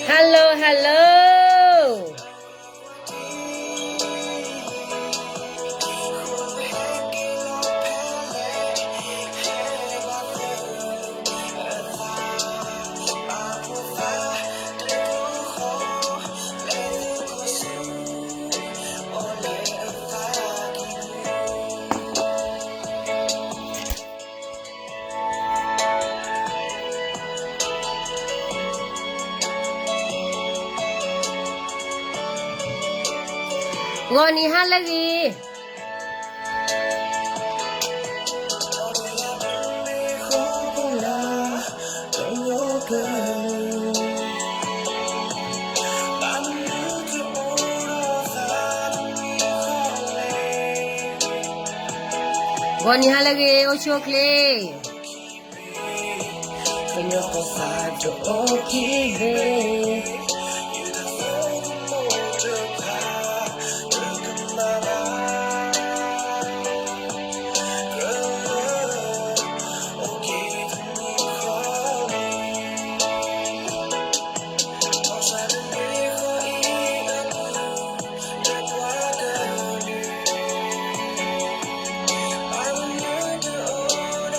Hello, hello. ဂီၤနံၤဟါလၢအဂ့ၤ, ဂီၤနံၤဟါလၢအဂ့ၤ အိၣ်ဆူၣ်အိၣ်ချ့. ဟ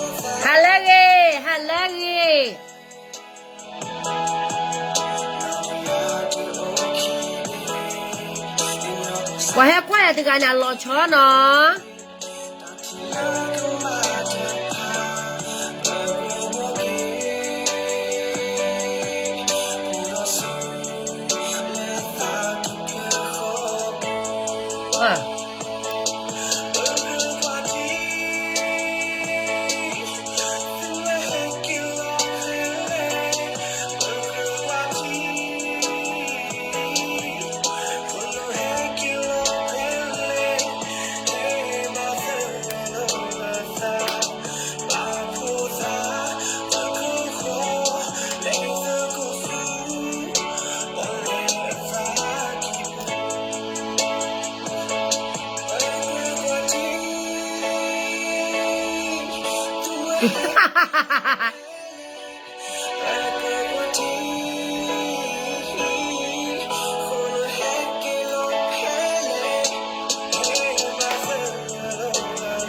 ါလၢအဂ့ၤ, ဟါလၢအဂ့ၤ. ပှၤဟဲကွၢ်ယၤတဂၤန့ၣ် အလီၤဆီနီၤ.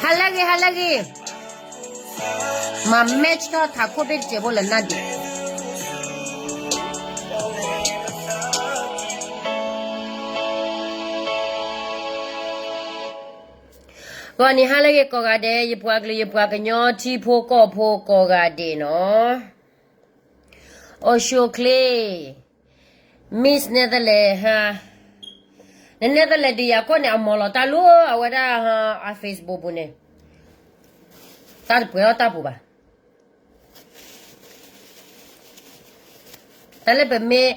ဟါလၢအဂ့ၤ, ဟါလၢအဂ့ၤ. မၤ match ထီၣ်ထးခိၣ်ဘ့ၣ်တစဲးဖိလၢနၢ်ဒံး. ဂီၤနံၤဟါလၢအဂ့ၤကိးဂၤဒဲး, ယပှၤကလုာ်ယပှၤကညီ ထံဖိကီၢ်ဖိကိးဂၤဒဲးနီၤ. အိၣ်ဆူၣ်အိၣ်ချ့, Miss Netherlands ဟါ, န Netherlands ဒုးယၤခိၣ်န့ၣ် အမီၤလီၤတၢ်လၢအဝဲဒၣ် အ Facebook ပူၤန့ၣ်, တၢ်တပှဲၤထီၣ်တၢ်ပူၤဘၣ်. တၢ်လၢပမ့ၢ်,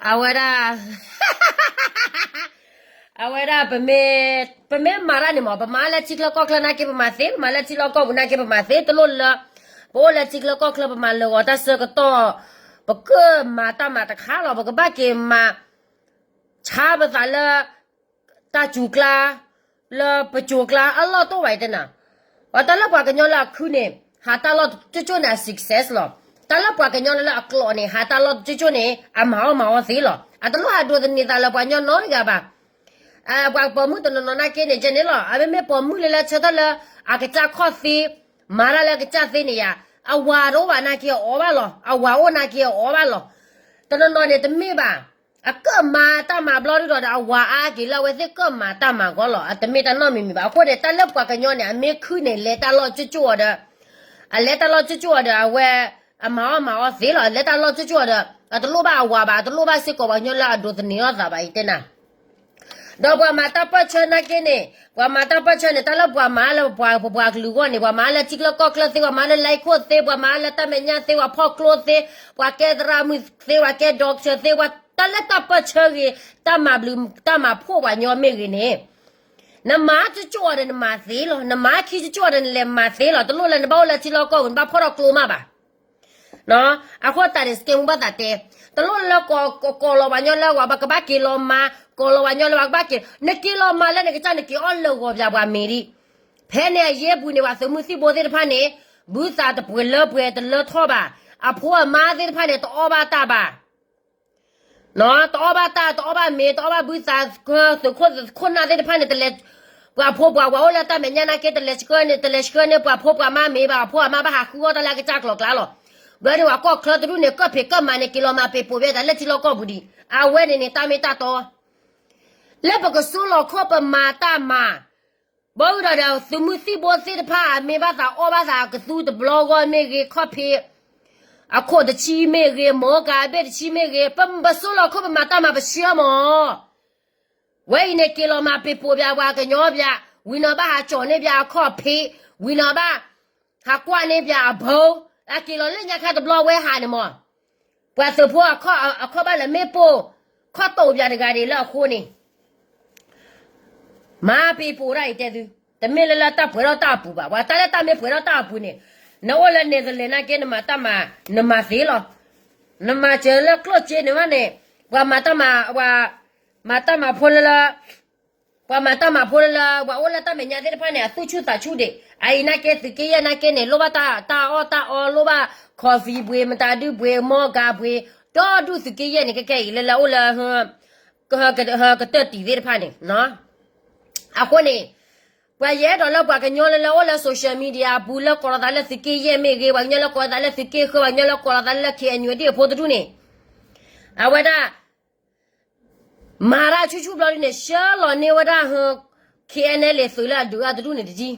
အဝဲဒၣ်, အဝဲဒၣ်ပမ့ၢ်, ပမ့ၢ်မၤတၢ်န့ၣ်မး ပမၤလၢထံချၢကီၢ်ချၢနာ်က့ ပမၤသ့, ပမၤလၢထံလီၢ်ကီၢ်ပူၤနာ်က့ ပမၤသ့, တလိၣ်လၢ ပအိၣ်လၢထံချၢကီၢ်ချၢ ပမၤလၢာ်ဂီၤတၢ်ဆၢကတီၢ်, ပကမၤတၢ်မၤတခါလီၤ, ပကဘၣ်က့ၤမၤ ဆါပသးလၢ တၢ်စူၤကျါ, လၢပစိၤကျါအလီၢ်တအိၣ်ဘၣ်အံၤတဲနၤ, ပှၤတၢ်လၢပှၤကညီလၢအခုန့ၣ် ဟးတၢ်လီၢ်ကၠိကၠိန့ၣ် အ success လီၤ. တၢ်လၢပှၤကညီလၢအကျိာ်န့ၣ် ဟးတၢ်လီၢ်ကၠိကၠိန့ၣ် အမၤအီၣ်မၤအီသ့လီၤ. အတလိၣ်ဟးဒိးသန့ၤသးလၢပှၤကညီနီတဂၤဘၣ်. ပှၤပိာ်မုၣ်တနီၤနီၤနာ်က့န့ၣ် ကဲန့ၣ်လီၤ. အမ့မ့ၢ်ပိာ်မုၣ်လၢလၢဆၢထၢၣ်လၢ အကစၢ်ခီၣ်သ့, မၤတၢ်လၢအကစၢ်သ့န့ၣ်ယါ, အဝၤတအိၣ်ဘၣ်နာ်က့အီၣ်ဘၣ်လီၤ. အဝၤအိၣ်နာ်က့အီၣ်ဘၣ်လီၤ. တနီၤနီၤန့ၣ်တမ့ၢ်ဘၣ်. အကမၤတၢ်မၤဘျီဒုဒီး အဝၤအါက့ၤလၢအဝဲသ့ၣ်ကမၤတၢ်မၤဂီၢ်လီၤ. အတမ့ၢ်တၢ်နီတမံၤမံၤဘၣ်. အဃိန့ၣ် တၢ်လၢပှၤကညီန့ၣ် အမ့ၢ်ခုန့ၣ် လဲၤတၢ်လီၢ်ကၠိကၠိအီၤဒီး အလဲၤတၢ်လီၢ်ကၠိကၠိအီၤဒီး အဝဲ အမၤအီၣ်မၤအီသ့လီၤ. အလဲၤတၢ်လီၢ်ကၠိကၠိအီၤဒီး အတလိၣ်ဘၣ်အဝၤဘၣ်, အတလိၣ်ဘၣ်စ့ၢ်ကီးပှၤကညီလၢအဒိးသန့ၤအီၣ်သးဘၣ်အံၤတဲနၤ. ဒီးပှၤမၤတၢ်ပၢၢ်ဆၢနာ်က့န့ၣ် ပှၤမၤတၢ်ပၢၢ်ဆၢန့ၣ် တၢ်လၢပှၤမၤလၢပှၤပှၤကလုာ်အဂီၢ်န့ၣ် ပှၤမၤလၢထံချၢကီၢ်ချၢသ့, ပှၤမၤလၢ လဲခိၣ်သ့, ပှၤမၤလၢတၢ်မဲာ်ညါသ့, ပှၤဖီၣ်ကျိသ့, ပှၤကဲသရၣ်မုၣ်သ့, ပှၤကဲ doctor သ့, ပှၤတၢ်လၢတၢ်ပၢၢ်ဆၢဂ့ၤ, တၢ်မၤဘျုးတၢ်မၤဖှိၣ်ပှၤကညီမ့ၢ်ဂ့ၤန့ၣ်, နမၤကၠိကၠိအီၤဒီးနမၤသ့လီၤ. နမၤခံကၠိကၠိအီၤဒီးနလဲၤမၤသ့လီၤ. တလိၣ်လၢနဘၣ်အိၣ်လၢထံလီၢ်ကီၢ်ပူၤ နဘၣ်ဖီၣ်ထီၣ်ကျိမးဘၣ်. အဃိသတးန့ၣ် စကဲမူဘၣ်သးတဲ, တလိၣ်လၢကိးလီၤပှၤကညီလၢပှၤကဘၣ်က့ၤလီၤမၤ, ကိးလီၤပှၤကညီလၢပှၤကဘၣ်က့ၤ, နက့ၤလီၤမၤလၢနကစၢ်န့ၣ် က့ၤအီၣ်လၢာ်ဂီၤပၠးပှၤမ့ၤဒံး. ဖဲန့ၣ်အယ့ၢ်ပူၤန့ၣ် ပှၤသုးမုၢ်သံၣ်ဘိသ့ၣ်တဖၣ်န့ၣ် ဘုသးတပှဲၤလၢပှဲၤတလၢထီၣ်ဘၣ်. အဖိအမါသ့ၣ်တဖၣ်န့ၣ် တအီၣ်ဘၣ်တၢ်ဘၣ် တအီၣ်ဘၣ်တၢ်, တအီၣ်ဘၣ်မ့ၤ, တအီၣ်ဘၣ်ဘုသး, သုးခိၣ်သုးခိၣ်နၢ်သ့ၣ်တဖၣ်န့ၣ် တလဲၤ, ပှၤဖိပှၤဝၤအိၣ်လၢတၢ်မဲာ်ညါနာ်က့ တလဲၤဆှၢန့ၢ်, တလဲၤဆှၢန့ၢ်ပှၤဖိပှၤမါမ့ၤဘၣ်, အဖိအမါဘၣ်ဟးဃုအီၣ်တၢ်လၢအကစၢ်ကျိၤကျါလီၤ. ဘျီန့ၣ် ပှၤကီၢ်ချၢတဒူၣ်န့ၣ် ကၢၣ်ဖံးကၢၣ်မၤန့ၣ် က့ၤလီၤမၤပ့ၤပိာ်ဝဲဒၣ်လၢထံလီၢ်ကီၢ်ပူၤဒံး. အဝဲန့ၣ်န့ၣ် တၢ်မ့ၢ်တၢ်တီ လၢပကစိလီၤခိၣ်ပမၤတၢ်မၤ ဘီဃုာ်ဒီး သုးမုၢ်သံၣ်ဘိသ့ၣ်တဖၣ် အမ့ၢ်ဘၣ်သးအီၣ်ဘၣ်သးအကသူတဘျီဂီၢ်မ့ၢ်ဂ့ၤ, ခီၣ်ဖံးအခိၣ်တဆံမ့ၢ်ဂ့ၤ, မီၤကၤအဘ့ၣ်တဆံမ့ၢ်ဂ့ၤ, ပစိလီၤခိၣ်ပမၤတၢ်မၤပဆှၢမီၤ. ဝဲအံၤန့ၣ် က့ၤလီၤမၤပ့ၤပိာ်ပှၤကညီပှၤ, ဝံၤနီၤဘၣ်ဟးကၠီၣ်န့ၢ်ပှၤအခီၣ်ဖံး, ဝံၤနီၤဘၣ်ဟးကွၢ်န့ၢ်ပှၤအဘိ, အက့ၤလီၤလၢညါခါတဘျီဝဲဟးန့ၣ်မီၤ. ပှၤသုးဖိအခီၣ်ဘၣ်လၢမ့ၣ်ပိၢ်, ခီၣ်တိာ်ပှၤတဂၤဒံးလၢအဃိန့ၣ် မၤပ့ၤပိာ်ဒၣ်အံၤတဲသု, တမ့ၢ်လၢလၢတၢ်ပှဲၤထီၣ်တၢ်အပူၤဘၣ်. ပှၤတၢ်လၢတၢ်မ့ၢ်ပှဲၤထီၣ်တၢ်အပူၤန့ၣ်, နအိၣ်လၢ Netherlands နာ်က့ နမၤတၢ်မၤ, နမၤသ့လီၤ. နမၤစၢၤလၢကျိၣ်စ့န့ၣ်ဘၣ်န့ၣ်, ပှၤမၤတၢ်မၤ, ပှၤမၤတၢ်မၤဖိလၢလၢ, ပှၤမၤတၢ်မၤဖိလၢလၢ, ပှၤအိၣ်လၢတၢ်မဲာ်ညါသ့ၣ်တဖၣ်န့ၣ် အသူၣ်ဆူၣ်သးဆူၣ်ဒံး. အအံၤနာ်က့ သုးက့ယဲၢ်နာ်က့န့ၣ် လိၣ်ဘၣ်တၢ်အီၣ်တၢ်အီ, လိၣ်ဘၣ် coffee ပှ့ၤ, မတၤဒုပှ့ၤ, မီၢ်ကၤပှ့ၤ, ဒီဒူၣ်သုးက့ယဲၢ်န့ၣ် ကဲကဲအံၤလၢလၢအိၣ်လၢ ကတၢၢ်တံၢ်သ့ၣ်တဖၣ်န့ၣ်, အဃိန့ၣ်, ပှၤယအဲၣ်ဒိးလၢပှၤကညီလၢလၢအိၣ်လၢ social media အပူၤလၢကိးလီၤသးလၢသုးက့ယဲၢ်မ့ၢ်ဂ့ၤ, ပှၤကညီလၢကိးလီၤသးလၢသုးက့ဃၢၤ, ပှၤကညီလၢကိးလီၤသးလၢ KNU ဒ်အဖိတဒူၣ်န့ၣ်, အဝဲဒၣ် မၤတၢ်ဆူၣ်ဆူၣ်ဘျီဒ်န့ၣ် ဆှၢလီၤန့ၢ်ဝဲဒၣ် KNLA သုးလၢအဒုးအီၤတဒူၣ်န့ၣ်တက့ၢ်.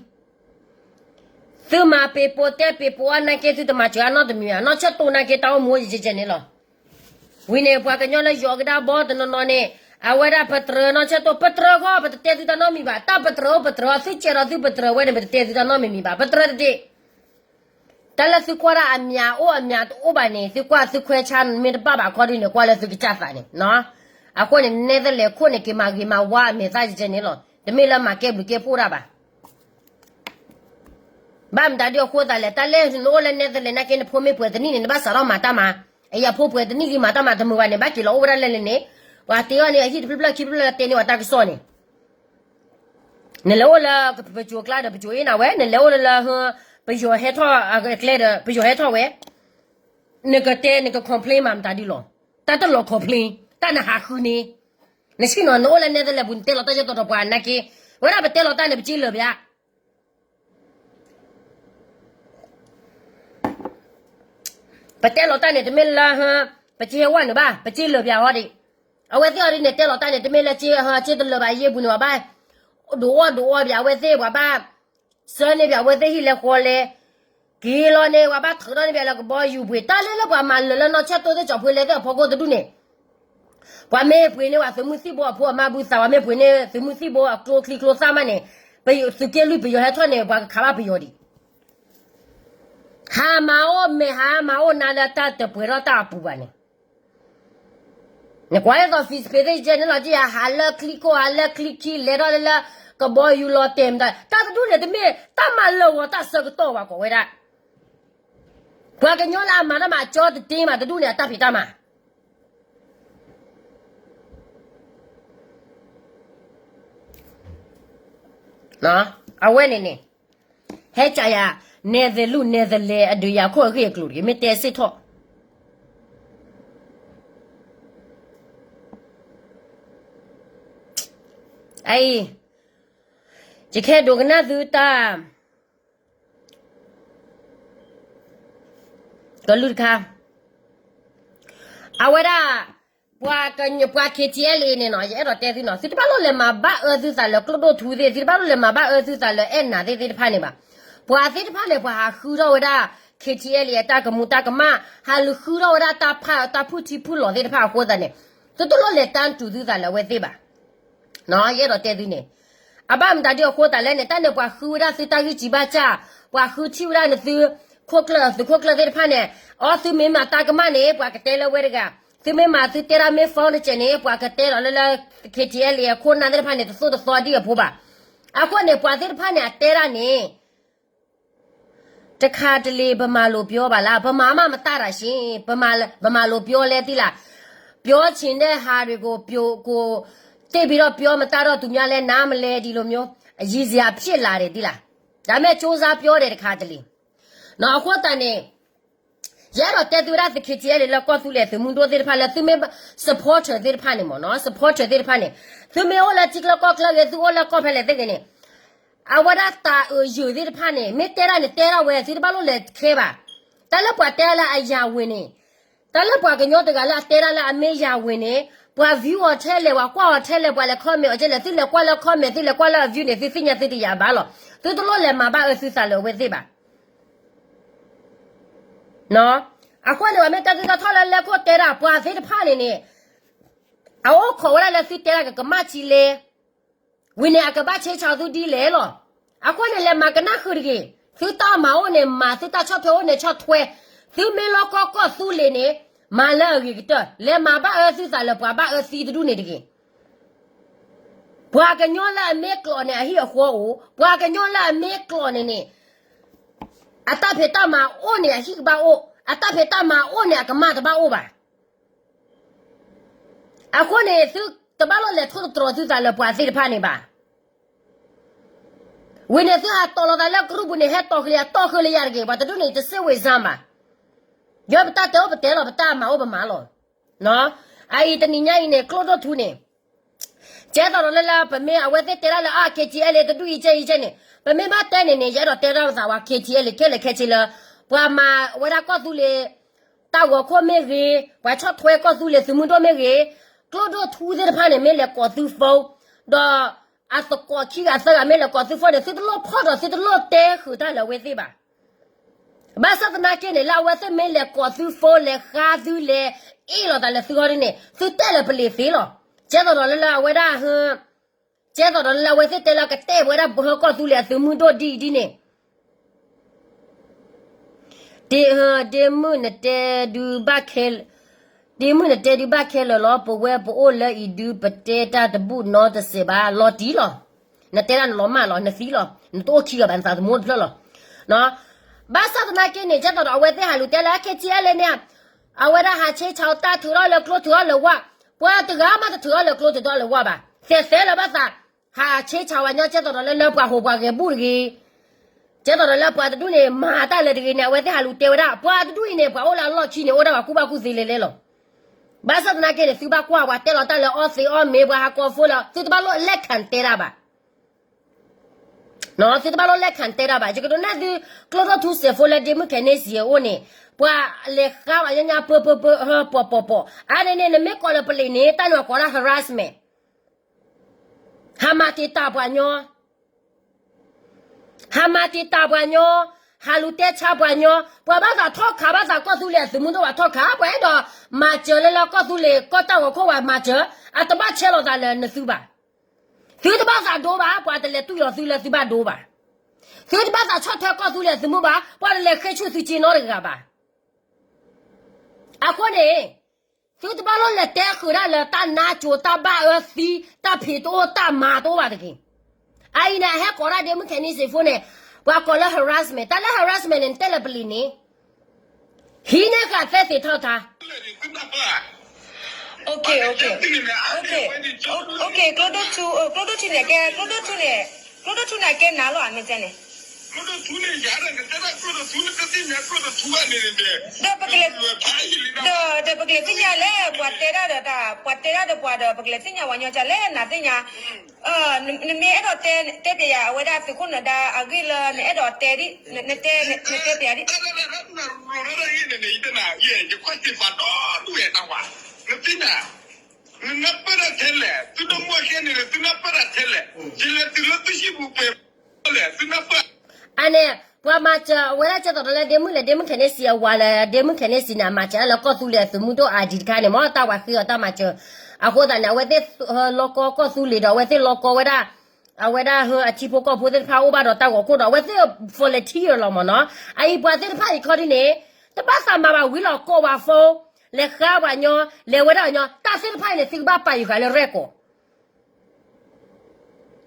သုမၤပ့ၤပိာ်တဲပ့ၤပိာ်အါနာ်က့ သုတမၤစၢၤအါနီတမံၤဧါ. နီၢ်ဆၢၣ်တိၢ်နာ်က့ တၢ်အိၣ်မူယဲၢ်ကဲန့ၣ်လီၤ. ဝံၤန့ၣ် ပှၤကညီလၢယီၤကဒါဘီတနီၤနီၤန့ၣ်, အဝဲဒၣ်ပတြၢၤနီၢ်ဆၢၣ်တိၢ်, ပတြၢၤဃီ ပတတဲသုတၢ်နီတမံၤဘၣ်. တၢ်ပတြၢၤအိၣ်ပတြၢၤအီၤ, သုကဲဒီးသုပတြၢၤဝဲန့ၣ် ပတတဲသုတၢ်နီတမံၤမံၤဘၣ်. ပတြၢၤတဒ့ၣ် တၢ်လၢသုကွၢ်ဒၣ်အမံၤအိၣ်အမံၤတအိၣ်ဘၣ်န့ၣ် သုကွၢ်သုခွဲးဆါမ့ၢ်တဘၣ်ဘၣ်ခီဒ်န့ၣ် ကွၢ်လၢသုကစၢ်သးန့ၣ်. အဃိန့ၣ် နဲသလဲးခိၣ်န့ၣ် က့ၤမၤဂ့ၤမၤဝါအမဲာ်သၣ်ယဲၢ်ကဲန့ၣ်လီၤ. တမ့ၢ်လၢမၤကဲဘျုးကဲဖှိၣ်တၢ်ဘၣ်. ဘၣ်မတၤဒ်အဃိသးလဲၣ်, တၢ်လၢနအိၣ်လၢနဲသလဲးနာ်က့ နဖိမ့ၢ်ပှဲၤတနံၣ်န့ၣ် နဘၣ်စးထီၣ်မၤတၢ်မၤ. အယၤဖိပှဲၤတနံၣ်ဂံၢ်မၤတၢ်မၤတမုာ်ဘၣ်န့ၣ် ဘၣ်က့ၤလီၤအိၣ်ဝဲဒၣ်လၢလဲၣ်န့ၣ်, ပှၤတ့အီၤန့ၣ် အဟံၣ်တဖျၢၣ်ဖျၢၣ်ခံဖျၢၣ်ဖျၢၣ်လၢတဲန့ၢ်ဝဲတၢ်ကစီၣ်န့ၣ် နလဲၤအိၣ်လၢပစိၤကျါဒီး ပစိၤအ့ၣ်နၤဝဲ, နလဲၤအိၣ်လၢလၢ ပယီၤဟဲထီၣ်အကျဲဒီး ပယီၤဟဲထီၣ်ဝဲ, နကတဲ နက complain မၤမတၤဒ်လီၤ. တၢ်တလီၤ complain, တၢ်နဟးဃုန့ၣ်, နဆ့ၣ်နီၤ နအိၣ်လၢနဲသလဲးပူၤ နတဲလီၤတၢ်ယဲၢ်တီၤတီၤပှၤနာ်က့, ဝဲဒၣ်ပတဲလီၤတၢ်န့ၣ် ပစ့လၢာ်ပယါ ပတဲလီၤတၢ်န့ၣ် တမ့ၢ်လၢ ပစ့ဟဲဝဲနုာ်ဘၣ်, ပစ့လၢာ်ပယါဟီဒံး. အဝဲသ့ၣ်အီၤဒ်န့ၣ် တဲလီၤတၢ်န့ၣ် တမ့ၢ်လၢစ့ စ့တလၢာ်ဘၣ်အယ့ၢ်ပူၤန့ၣ် ပှၤဘၣ်ဒိးအီၣ်ဒိးအီပယါ အဝဲသ့ၣ်ပှၤဘၣ် ဆှၢန့ၢ်ပယါ အဝဲသ့ၣ်ဟံၣ်လဲၤဃီလဲၤ က့ၤလီၤန့ၣ် ပှၤဘၣ်ထုးထီၣ်န့ၢ်ပယါလၢကဘီယူၤပှ့ၤ တၢ်လၢလၢပှၤမၤလၢာ်လၢနီၢ်ဆၢၣ်တိၢ်သ့ၣ် ကၠီၤဖိလ့သ့ၣ် အဖီခိၣ်တဒူၣ်န့ၣ် ပှၤမ့ၢ်ပှ့ၤန့ၢ်ပှၤသုးမုၢ်သံၣ်ဘိအဖိအမါဘုသး ပှၤမ့ၢ်ပှ့ၤန့ၢ်သုးမုၢ်သံၣ်ဘိအကျိချံကျိသၣ်မးန့ၣ် သုးက့လွံၢ်ပယီၤဟဲထီၣ်န့ၣ် ပှၤကခးဘၣ်ပယီၤဒံး. ဟးမၤအိၣ်မဲာ် ဟးမၤအိၣ်နၤလၢတၢ်တပှဲၤထီၣ်တၢ်အပူၤဘၣ်န့ၣ် နကွၢ်အသိး Facebook သ့ၣ်ယဲၢ်န့ၣ်လီၤ ကယၤဟးလၢချံခိၣ် ဟးလၢချံခံ လဲၤထီၣ်လၢလၢကဘီယူၤလီၤတဲာ်မတၤ တၢ်တဒူၣ်န့ၣ် တမ့ၢ်တၢ်မၤလၢာ်ဂီၤတၢ်ဆၢကတီၢ်ဘၣ် ကိးဝဲဒၣ် ပှၤကညီလၢအမၤတၢ်မၤအကၠီတတ့မး တဒူၣ်န့ၣ် အတၢ်ဖံးတၢ်မၤ အ အဝဲန့ၣ်န့ၣ် ဟဲကးယၤ Netherlands Netherlands အဒုးယၤခိၣ်အဂ့ၢ်အကျိၤတဂ့ၤ မ့ၢ်တဲစ့ၢ်ထီၣ် အံၤ ယကဟဲဒိကနၣ်သုတၢ် ကလုၢ်တခါ အဝဲဒၣ် ပှၤကညီ ပှၤ K T L A န့ၣ်နီၤ ယအဲၣ်ဒိးတဲသုနီၤ သုတဘၣ်လိၣ်လဲၤမၤဘၣ်အၢသုသးလၢကျိဒိၣ်ထူသ့ၣ် သုတဘၣ်လိၣ်လဲၤမၤဘၣ်အၢသုသးလၢအဲၣ်နၤသ့ၣ်သ့ၣ်တဖၣ်န့ၣ်ဘၣ်. ပှၤသ့ၣ်တဖၣ်န့ၣ် ပှၤဟးဃုထီၣ်ဝဲဒၣ် K T L A အတၢ်ကမူတၢ်ကမၣ် ဟးလူၤဃုထီၣ်ဝဲဒၣ်တၢ်ဖး တၢ်ဖုၣ်ထံဖုၣ်လီၤသ့ၣ်တဖၣ်အဃိသတးန့ၣ် သုတလိၣ်လဲၤတၢ်တူၤသုသးလၢအဝဲသ့ၣ်ဘၣ်. ယအဲၣ်ဒိးတဲသုန့ၣ် အဘၣ်မတၤဒ်အဃိသတးလဲၣ်န့ၣ် တၢ်န့ၣ်ပှၤဃုဝဲဒၣ်သုတၢ်ဂံၢ်စၢ်ဘါစၢ် ပှၤဃုထံၣ်ဝဲဒၣ်န့ၣ်သု ခိၣ်ကျၢၢ် သုးခိၣ်ကျၢၢ်သ့ၣ်တဖၣ်န့ၣ် အီ သုမ့ၢ်မၤတၢ်ကမၣ်န့ၣ် ပှၤကတဲလၢဝဲတဂၤ သုမ့ၢ်မၤသုတဲဒၣ်မ့ၢ် phone တစဲးန့ၣ် ပှၤကတဲဒီးလၢလၢ K T L A အခိၣ်နၢ်သ့ၣ်တဖၣ်န့ၣ် တသိၣ်တသီဒ်အဖိဘၣ်. အဃိန့ၣ် ပှၤသ့ၣ်တဖၣ်န့ၣ် အတဲဒၣ်န့ၣ် တခါတလေ ဗမာလိုပြောပါလား ဗမာမှမတတ်တာရှင် ဗမာလိုပြောလဲသ့လၢ ပြောချင်တဲ့ဟာတွေကို ကို သိပ်ပြီးတော့ပြောမတတ်တော့ သူများလည်းနားမလည် ဒီလိုမျိုး ရယ်စရာဖြစ်လာတယ်သ့လၢ ဒါပေမဲ့ ကြိုးစားပြောတယ် တခါတလေ အဃိသတးန့ၣ် ယအဲၣ်ဒိးတဲသုဝဲဒၣ်သု K T L A လၢကီၢ်သူလ့ၤသုးမုၢ်ဒိၣ်သ့ၣ်တဖၣ်လၢသုမ့ၢ် supporter သ့ၣ်တဖၣ်န့ၣ်မ့ၢ်နီၤ supporter သ့ၣ်တဖၣ်န့ၣ် သုမ့ၢ်အိၣ်လၢထံချၢကီၢ်ချၢဂ့ၤ သုအိၣ်လၢကီၢ်ဖဲလဲၣ်သ့ၣ်ဂ့ၤန့ၣ် အဝဲဒၣ်တၢ်အုးယုာ်သ့ၣ်တဖၣ်န့ၣ် မ့ၢ်တဲဒၣ်န့ၣ် တဲဒၣ်ဝဲ သုတဘၣ်လိၣ်လဲၤခဲဘၣ်. တၢ်လၢပှၤတဲလၢအယၤဝ့ၤန့ၣ် တၢ်လၢပှၤကညီတဂၤလၢအတဲဒၣ်လၢအမ့ၢ်ယၤဝ့ၤန့ၣ် ပှၤ view အီၤထဲလဲၣ် ပှၤကွၢ်အီၤထဲလဲၣ် ပှၤလဲၤ comment အီၤထဲလဲၣ် သုလဲၤကွၢ်လၢ comment သုလဲၤကွၢ်လၢအ view န့ၣ် သုသ့ၣ်ညါသုတယာ်ဘၣ်လီၤ. သုတလိၣ်လဲၤမၤဘၣ်အၢသုသးလၢအဝဲသ့ၣ်ဘၣ်. အဃိန့ၣ် ပှၤမ့ၢ်တဲသုတၢ်ထီၣ်လၢလဲၤခိၣ်တဲဒၣ် ပှၤသ့ၣ်တဖၣ်န့ၣ်န့ၣ် အအိၣ်ခိးဝဲဒၣ်လၢသုတဲဒၣ်ကကမၣ်ထံလဲၣ် ဝံၤန့ၣ် အကဘၣ်ဆ့ဆၢသုဒ်လဲၣ်လီၤ. အဃိန့ၣ် လဲၤမၤကနၣ်ဃုာ်တဂ့ၤ. သုတၢ်မၤအိၣ်န့ၣ်မၤ, သုတၢ်ဆီၣ်ထွဲအိၣ်န့ၣ်ဆီၣ်ထွဲ, သုမ့ၢ်လီၢ်ကီၢ်ကီၢ်သူလ့ၤန့ၣ် မၤလၢအဂ့ၤကတၢၢ်, လဲၤမၤဘၣ်အၢသုသးလၢပှၤဘၣ်အၢသံတဒူၣ်န့ၣ်တဂ့ၤ. ပှၤကညီလၢအမ့ၢ်ကျိာ်န့ၣ် အဟံၣ်အဃီအိၣ်, ပှၤကညီလၢအမ့ၢ်ကျိာ်န့ၣ်န့ၣ် အတၢ်ဖံးတၢ်မၤအိၣ်န့ၣ် အဟံၣ်ကဘၣ်အိၣ်, အတၢ်ဖံးတၢ်မၤအိၣ်န့ၣ် အကမၣ်တဘၣ်အိၣ်ဘၣ်. အဃိန့ၣ် သုတဘၣ်လိၣ်လဲၤထိၣ်သတြီၤသုသးလၢပှၤသ့ၣ်တဖၣ်န့ၣ်ဘၣ်. ဝံၤန့ၣ်သုဟးတီၢ်လီၤသးလၢကရူၢ်ပူၤန့ၣ် ဟဲတီၢ်ဃုာ်လၢယၤ, တီၢ်ဃုာ်လၢယၤတဂ့ၤ, ပှၤတဒူၣ်န့ၣ် တစ့ဝ့ၤစၢ်ဘၣ်. ယပတၢ်တဲအိၣ်ပတဲလီၤ, ပတၢ်မၤအိၣ်ပမၤလီၤ. အအံၤတနံၤညါအံၤန့ၣ် ကျိဒိၣ်ထူန့ၣ် ကဲသိးဒီးလၢလၢပမ့ၢ်အဝဲသ့ၣ်တဲဒၣ်လၢအ K T L A တဒူၣ်အံၤကဲအံၤကဲန့ၣ် ပမ့ၢ်ဘၣ်တဲန့ၣ်န့ၣ် ယအဲၣ်ဒိးတဲဒၣ်ပသးဝဲ K T L A ခဲလၢာ်ခဲဆ့လၢ ပှၤမၤဝဲဒၣ်ကီၢ်သူလ့ၤ တၢ်ဂီၤခိၣ်မ့ၢ်ဂ့ၤ, ပှၤဆီၣ်ထွဲကီၢ်သူလ့ၤသုးမုၢ်ဒိၣ်မ့ၢ်ဂ့ၤ, ကျိဒိၣ်ထူသ့ၣ်တဖၣ်န့ၣ် မ့ၢ်လဲၤကိးသု phone ဒီး အသကိးခံဂၤသၢဂၤမ့ၢ်လဲၤကိးသု phone န့ၣ် သုတလိၣ်ဖီၣ်ဒီးသုတလိၣ်တဲဃုာ်တၢ်လၢအဝဲသ့ၣ်ဘၣ်. ဘၣ်ဆၣ်သနာ်က့န့ၣ် လၢအဝဲသ့ၣ်မ့ၢ်လဲၤကိးသု phone လဲၤဃါသုလဲၤအ့ၣ်လိာ်သးလၢသုဂီၢ်ဒ်န့ၣ် သုတဲလၢပလံၤသ့လီၤ. ကဲသိးဒီးလၢလၢအဝဲဒၣ် ကဲသိးဒီးလၢလၢအဝဲသ့ၣ်တဲလၢကတဲဝဲဒၣ်ပဟၢကီၢ်သူလ့ၤအသုးမုၢ်ဒိၣ်ဒ်အံၤဒ်န့ၣ် ဒ့မုၣ်နတဲဒုးဘၣ်ခဲ, ဒ့မုၣ်နတဲဒုးဘၣ်ခဲလၢာ်လီၤ, ပဝဲပအိၣ်လၢအံၤဒုး ပတဲတၢ်တဘူၣ်နီတစဲးဘၣ်, လီၤတံၢ်လီၤ. နတဲဒၣ်နလီၤမၢ်လီၤ, နသံလီၤ, နတအိၣ်ခံဂၤဘၣ်, နသးသမူတဖျၢၣ်လီၤ. ဘၣ်ဆၣ်သနာ်က့န့ၣ် ကဲသိးဒီးအဝဲသ့ၣ်ဟးလူၤတဲလၢ K T L A န့ၣ် အဝဲဒၣ်ဟးဆ့ဆၣ်တၢ်ထုးထီၣ်လၢကျိထုးထီၣ်လၢဝၣ်, ပှၤတဂၤမးတထုးထီၣ်လၢကျိထုးထီၣ်လၢဝၣ်ဘၣ်. သဲးသဲလၢဘၣ်သး ဟးဆ့ဆၣ်ဝဲညီ ကဲသိးဒီးလၢလၢပှၤဟူးပှၤဂဲၤဘူၣ်တဂ့ၤ ကဲသိးဒီးလၢပှၤတဒူၣ်န့ၣ် မၤတၢ်လၢတဂ့ၤန့ၣ် အဝဲသ့ၣ်ဟးလူၤတဲဝဲဒၣ် ပှၤတဒူၣ်အံၤန့ၣ် ပှၤအိၣ်လၢအလီၢ်ခံန့ၣ် အိၣ်ဒၣ်ပှၤကူၣ်ဘၣ်ကူၣ်သ့လဲၤလဲၤလီၤ. ဘၣ်ဆၣ်သနာ်က့န့ၣ် သုဘၣ်ကွၢ်ပှၤတဲလီၤတၢ်လၢအီသံးအီမ့ၤ ပှၤဟးကိး phone လၢ သုတဘၣ်လိၣ်လဲၤခံတဲတၢ်ဘၣ်. သုတဘၣ်လိၣ်လဲၤခံတဲတၢ်ဘၣ်. ယကဒိးနဲၣ်သု ကျိဒိၣ်ထူစဲး phone လၢဒ့မုၣ်ခဲန့ၣ်စံးအအိၣ်န့ၣ် ပှၤလဲၤဃါဝဲညါညါပၢပၢပၢ ပိာ်ပိာ်ပိာ် အါန့ၣ်န့ၣ် နမ့ၢ်ကိးလၢပလံၤန့ၣ် တၢ်န့ၣ်ကိးဒၣ် harassment ဟးမၤတံာ်တာ်ပှၤညီ, ဟးမၤတံာ်တာ်ပှၤညီ, ဟးလူၤတဲဆါပှၤညီ, ပှၤဘၣ်သးထီၣ်ခး ဘၣ်သးကီၢ်သူလ့ၤအသုးမုၢ်ဒိၣ်ဘၣ်ထီၣ်ခး, ပှၤအဲၣ်ဒိးမၤစၢၤလၢလၢကီၢ်သူလ့ၤ ကီၢ်တၢ်ဂီၤခိၣ်ဝဲမၤစၢၤ, အတဘၣ်ဆဲးလီၤသးလၢနသုဘၣ်. သုတဘၣ်သးဒိဘၣ်, ပှၤတလဲၤတူၢ်လိာ်သုလၢသုဘၣ်ဒိဘၣ်. သုတဘၣ်သးဆီၣ်ထွဲကီၢ်သူလ့ၤအသုးမုၢ်ဘၣ်, ပှၤတလဲၤဃ့ဆူၣ်သုစ့နီတဂၤဘၣ်. အဃိန့ၣ် သုတဘၣ်လိၣ်လဲၤတဲဃုာ်ဒၣ်လၢတၢ်နါကိၤ တၢ်ဘၣ်အၢသံ, တၢ်ဖံးတအိၣ်တၢ်မၤတအိၣ်ဘၣ်တဂ့ၤ. အအံၤန့ၣ် အဟဲကိးဒၣ်ဒ့မုၣ်ခဲန့ၣ်စံး phone န့ၣ် ပှၤကိးလၢ harassment, တၢ်လၢ harassment န့ၣ် နတဲလၢပလံၤန့ၣ် ဟံးန့ၢ်ဃာ်သဲသ့ၣ်ထီၣ်ထါ OK, OK, OK, ကျိဒိၣ်ထူ, ကျိဒိၣ်ထူန့ၣ် ကဲ ကျိဒိၣ်ထူန့ၣ် ကျိၣ်ဒိၣ်ထူန့ၣ်ကဲနၤလီၤ အမ့ၢ်ကဲန့ၣ်, ဒီးပကလဲၤ, ဒီး ဒီးပကလဲၤသ့ၣ်ညါလၢ ပှၤတဲဒၣ်ဒီးတၢ်, ပှၤတဲဒၣ်ဒီးပှၤဒီး ပကလဲၤသ့ၣ်ညါပှၤညီကလဲၣ် နသ့ၣ်ညါ, နမ့ၢ်အဲၣ်ဒိးတဲ တဲပျဲယၤ အဝဲဒၣ်သုးခိၣ်နဒါအဂ့ၢ်လၢ နအဲၣ်ဒိးတဲဒ်, နတဲ, နတဲပျဲယၤဒ် နပၢ်တၢ်ထဲလဲၣ်, သုနၢ်ပၢ်တၢ်ထဲလဲၣ်, ယလဲၤတုၤလၢသုးဟံၣ်ပူၤပှဲၤလဲၣ်, သုနၢ်ပၢၢ်တၢ်ထဲလဲၣ်, သုနၢ်ပၢၢ် အန့ၣ် ပှၤမၤစၢၤအဝဲဒၣ်ကဲသိးဒီးလၢဒ့မုၣ်လဲၣ်, ဒ့မုၣ်ခဲန့ၣ်စံးအဝၤလၢ ဒ့မုၣ်ခဲန့ၣ်စံးန့ၣ် အမၤစၢၤလၢကီၢ်သူလ့ၤအသုးမုၢ်ဒိၣ် ID တခါန့ၣ် မ့ၢ်တၢ်ဝၤဃ့အီၤတၢ်မၤစၢၤ, အဃိသတးန့ၣ် အဝဲသ့ၣ်လီၤကီကီၢ်သူလ့ၤဒီး အဝဲသ့ၣ်လီၤကီဝဲဒၣ်, အဝဲဒၣ်အထံဖိကီၢ်ဖိသ့ၣ်တဖၣ်အိၣ်ဘၣ်ဒီးတၢ်ဂီၤခိၣ်ဒီး အဝဲသ့ၣ် volunteer လီၤမ့ၢ်နီၤ, အအံၤပှၤသ့ၣ်တဖၣ်အံၤခီဒ်န့ၣ်, တဘၣ်သးမၤဘၣ်ဝံၤလီၤ ကိးပှၤ phone, လဲၤဃါပှၤညီ, လဲၤဝဲဒၣ်ပှၤညီ, တၢ်သ့ၣ်တဖၣ်အံၤန့ၣ် သုကဘၣ်ပာ်ယုၤဃာ်လၢရဲၣ်ကီး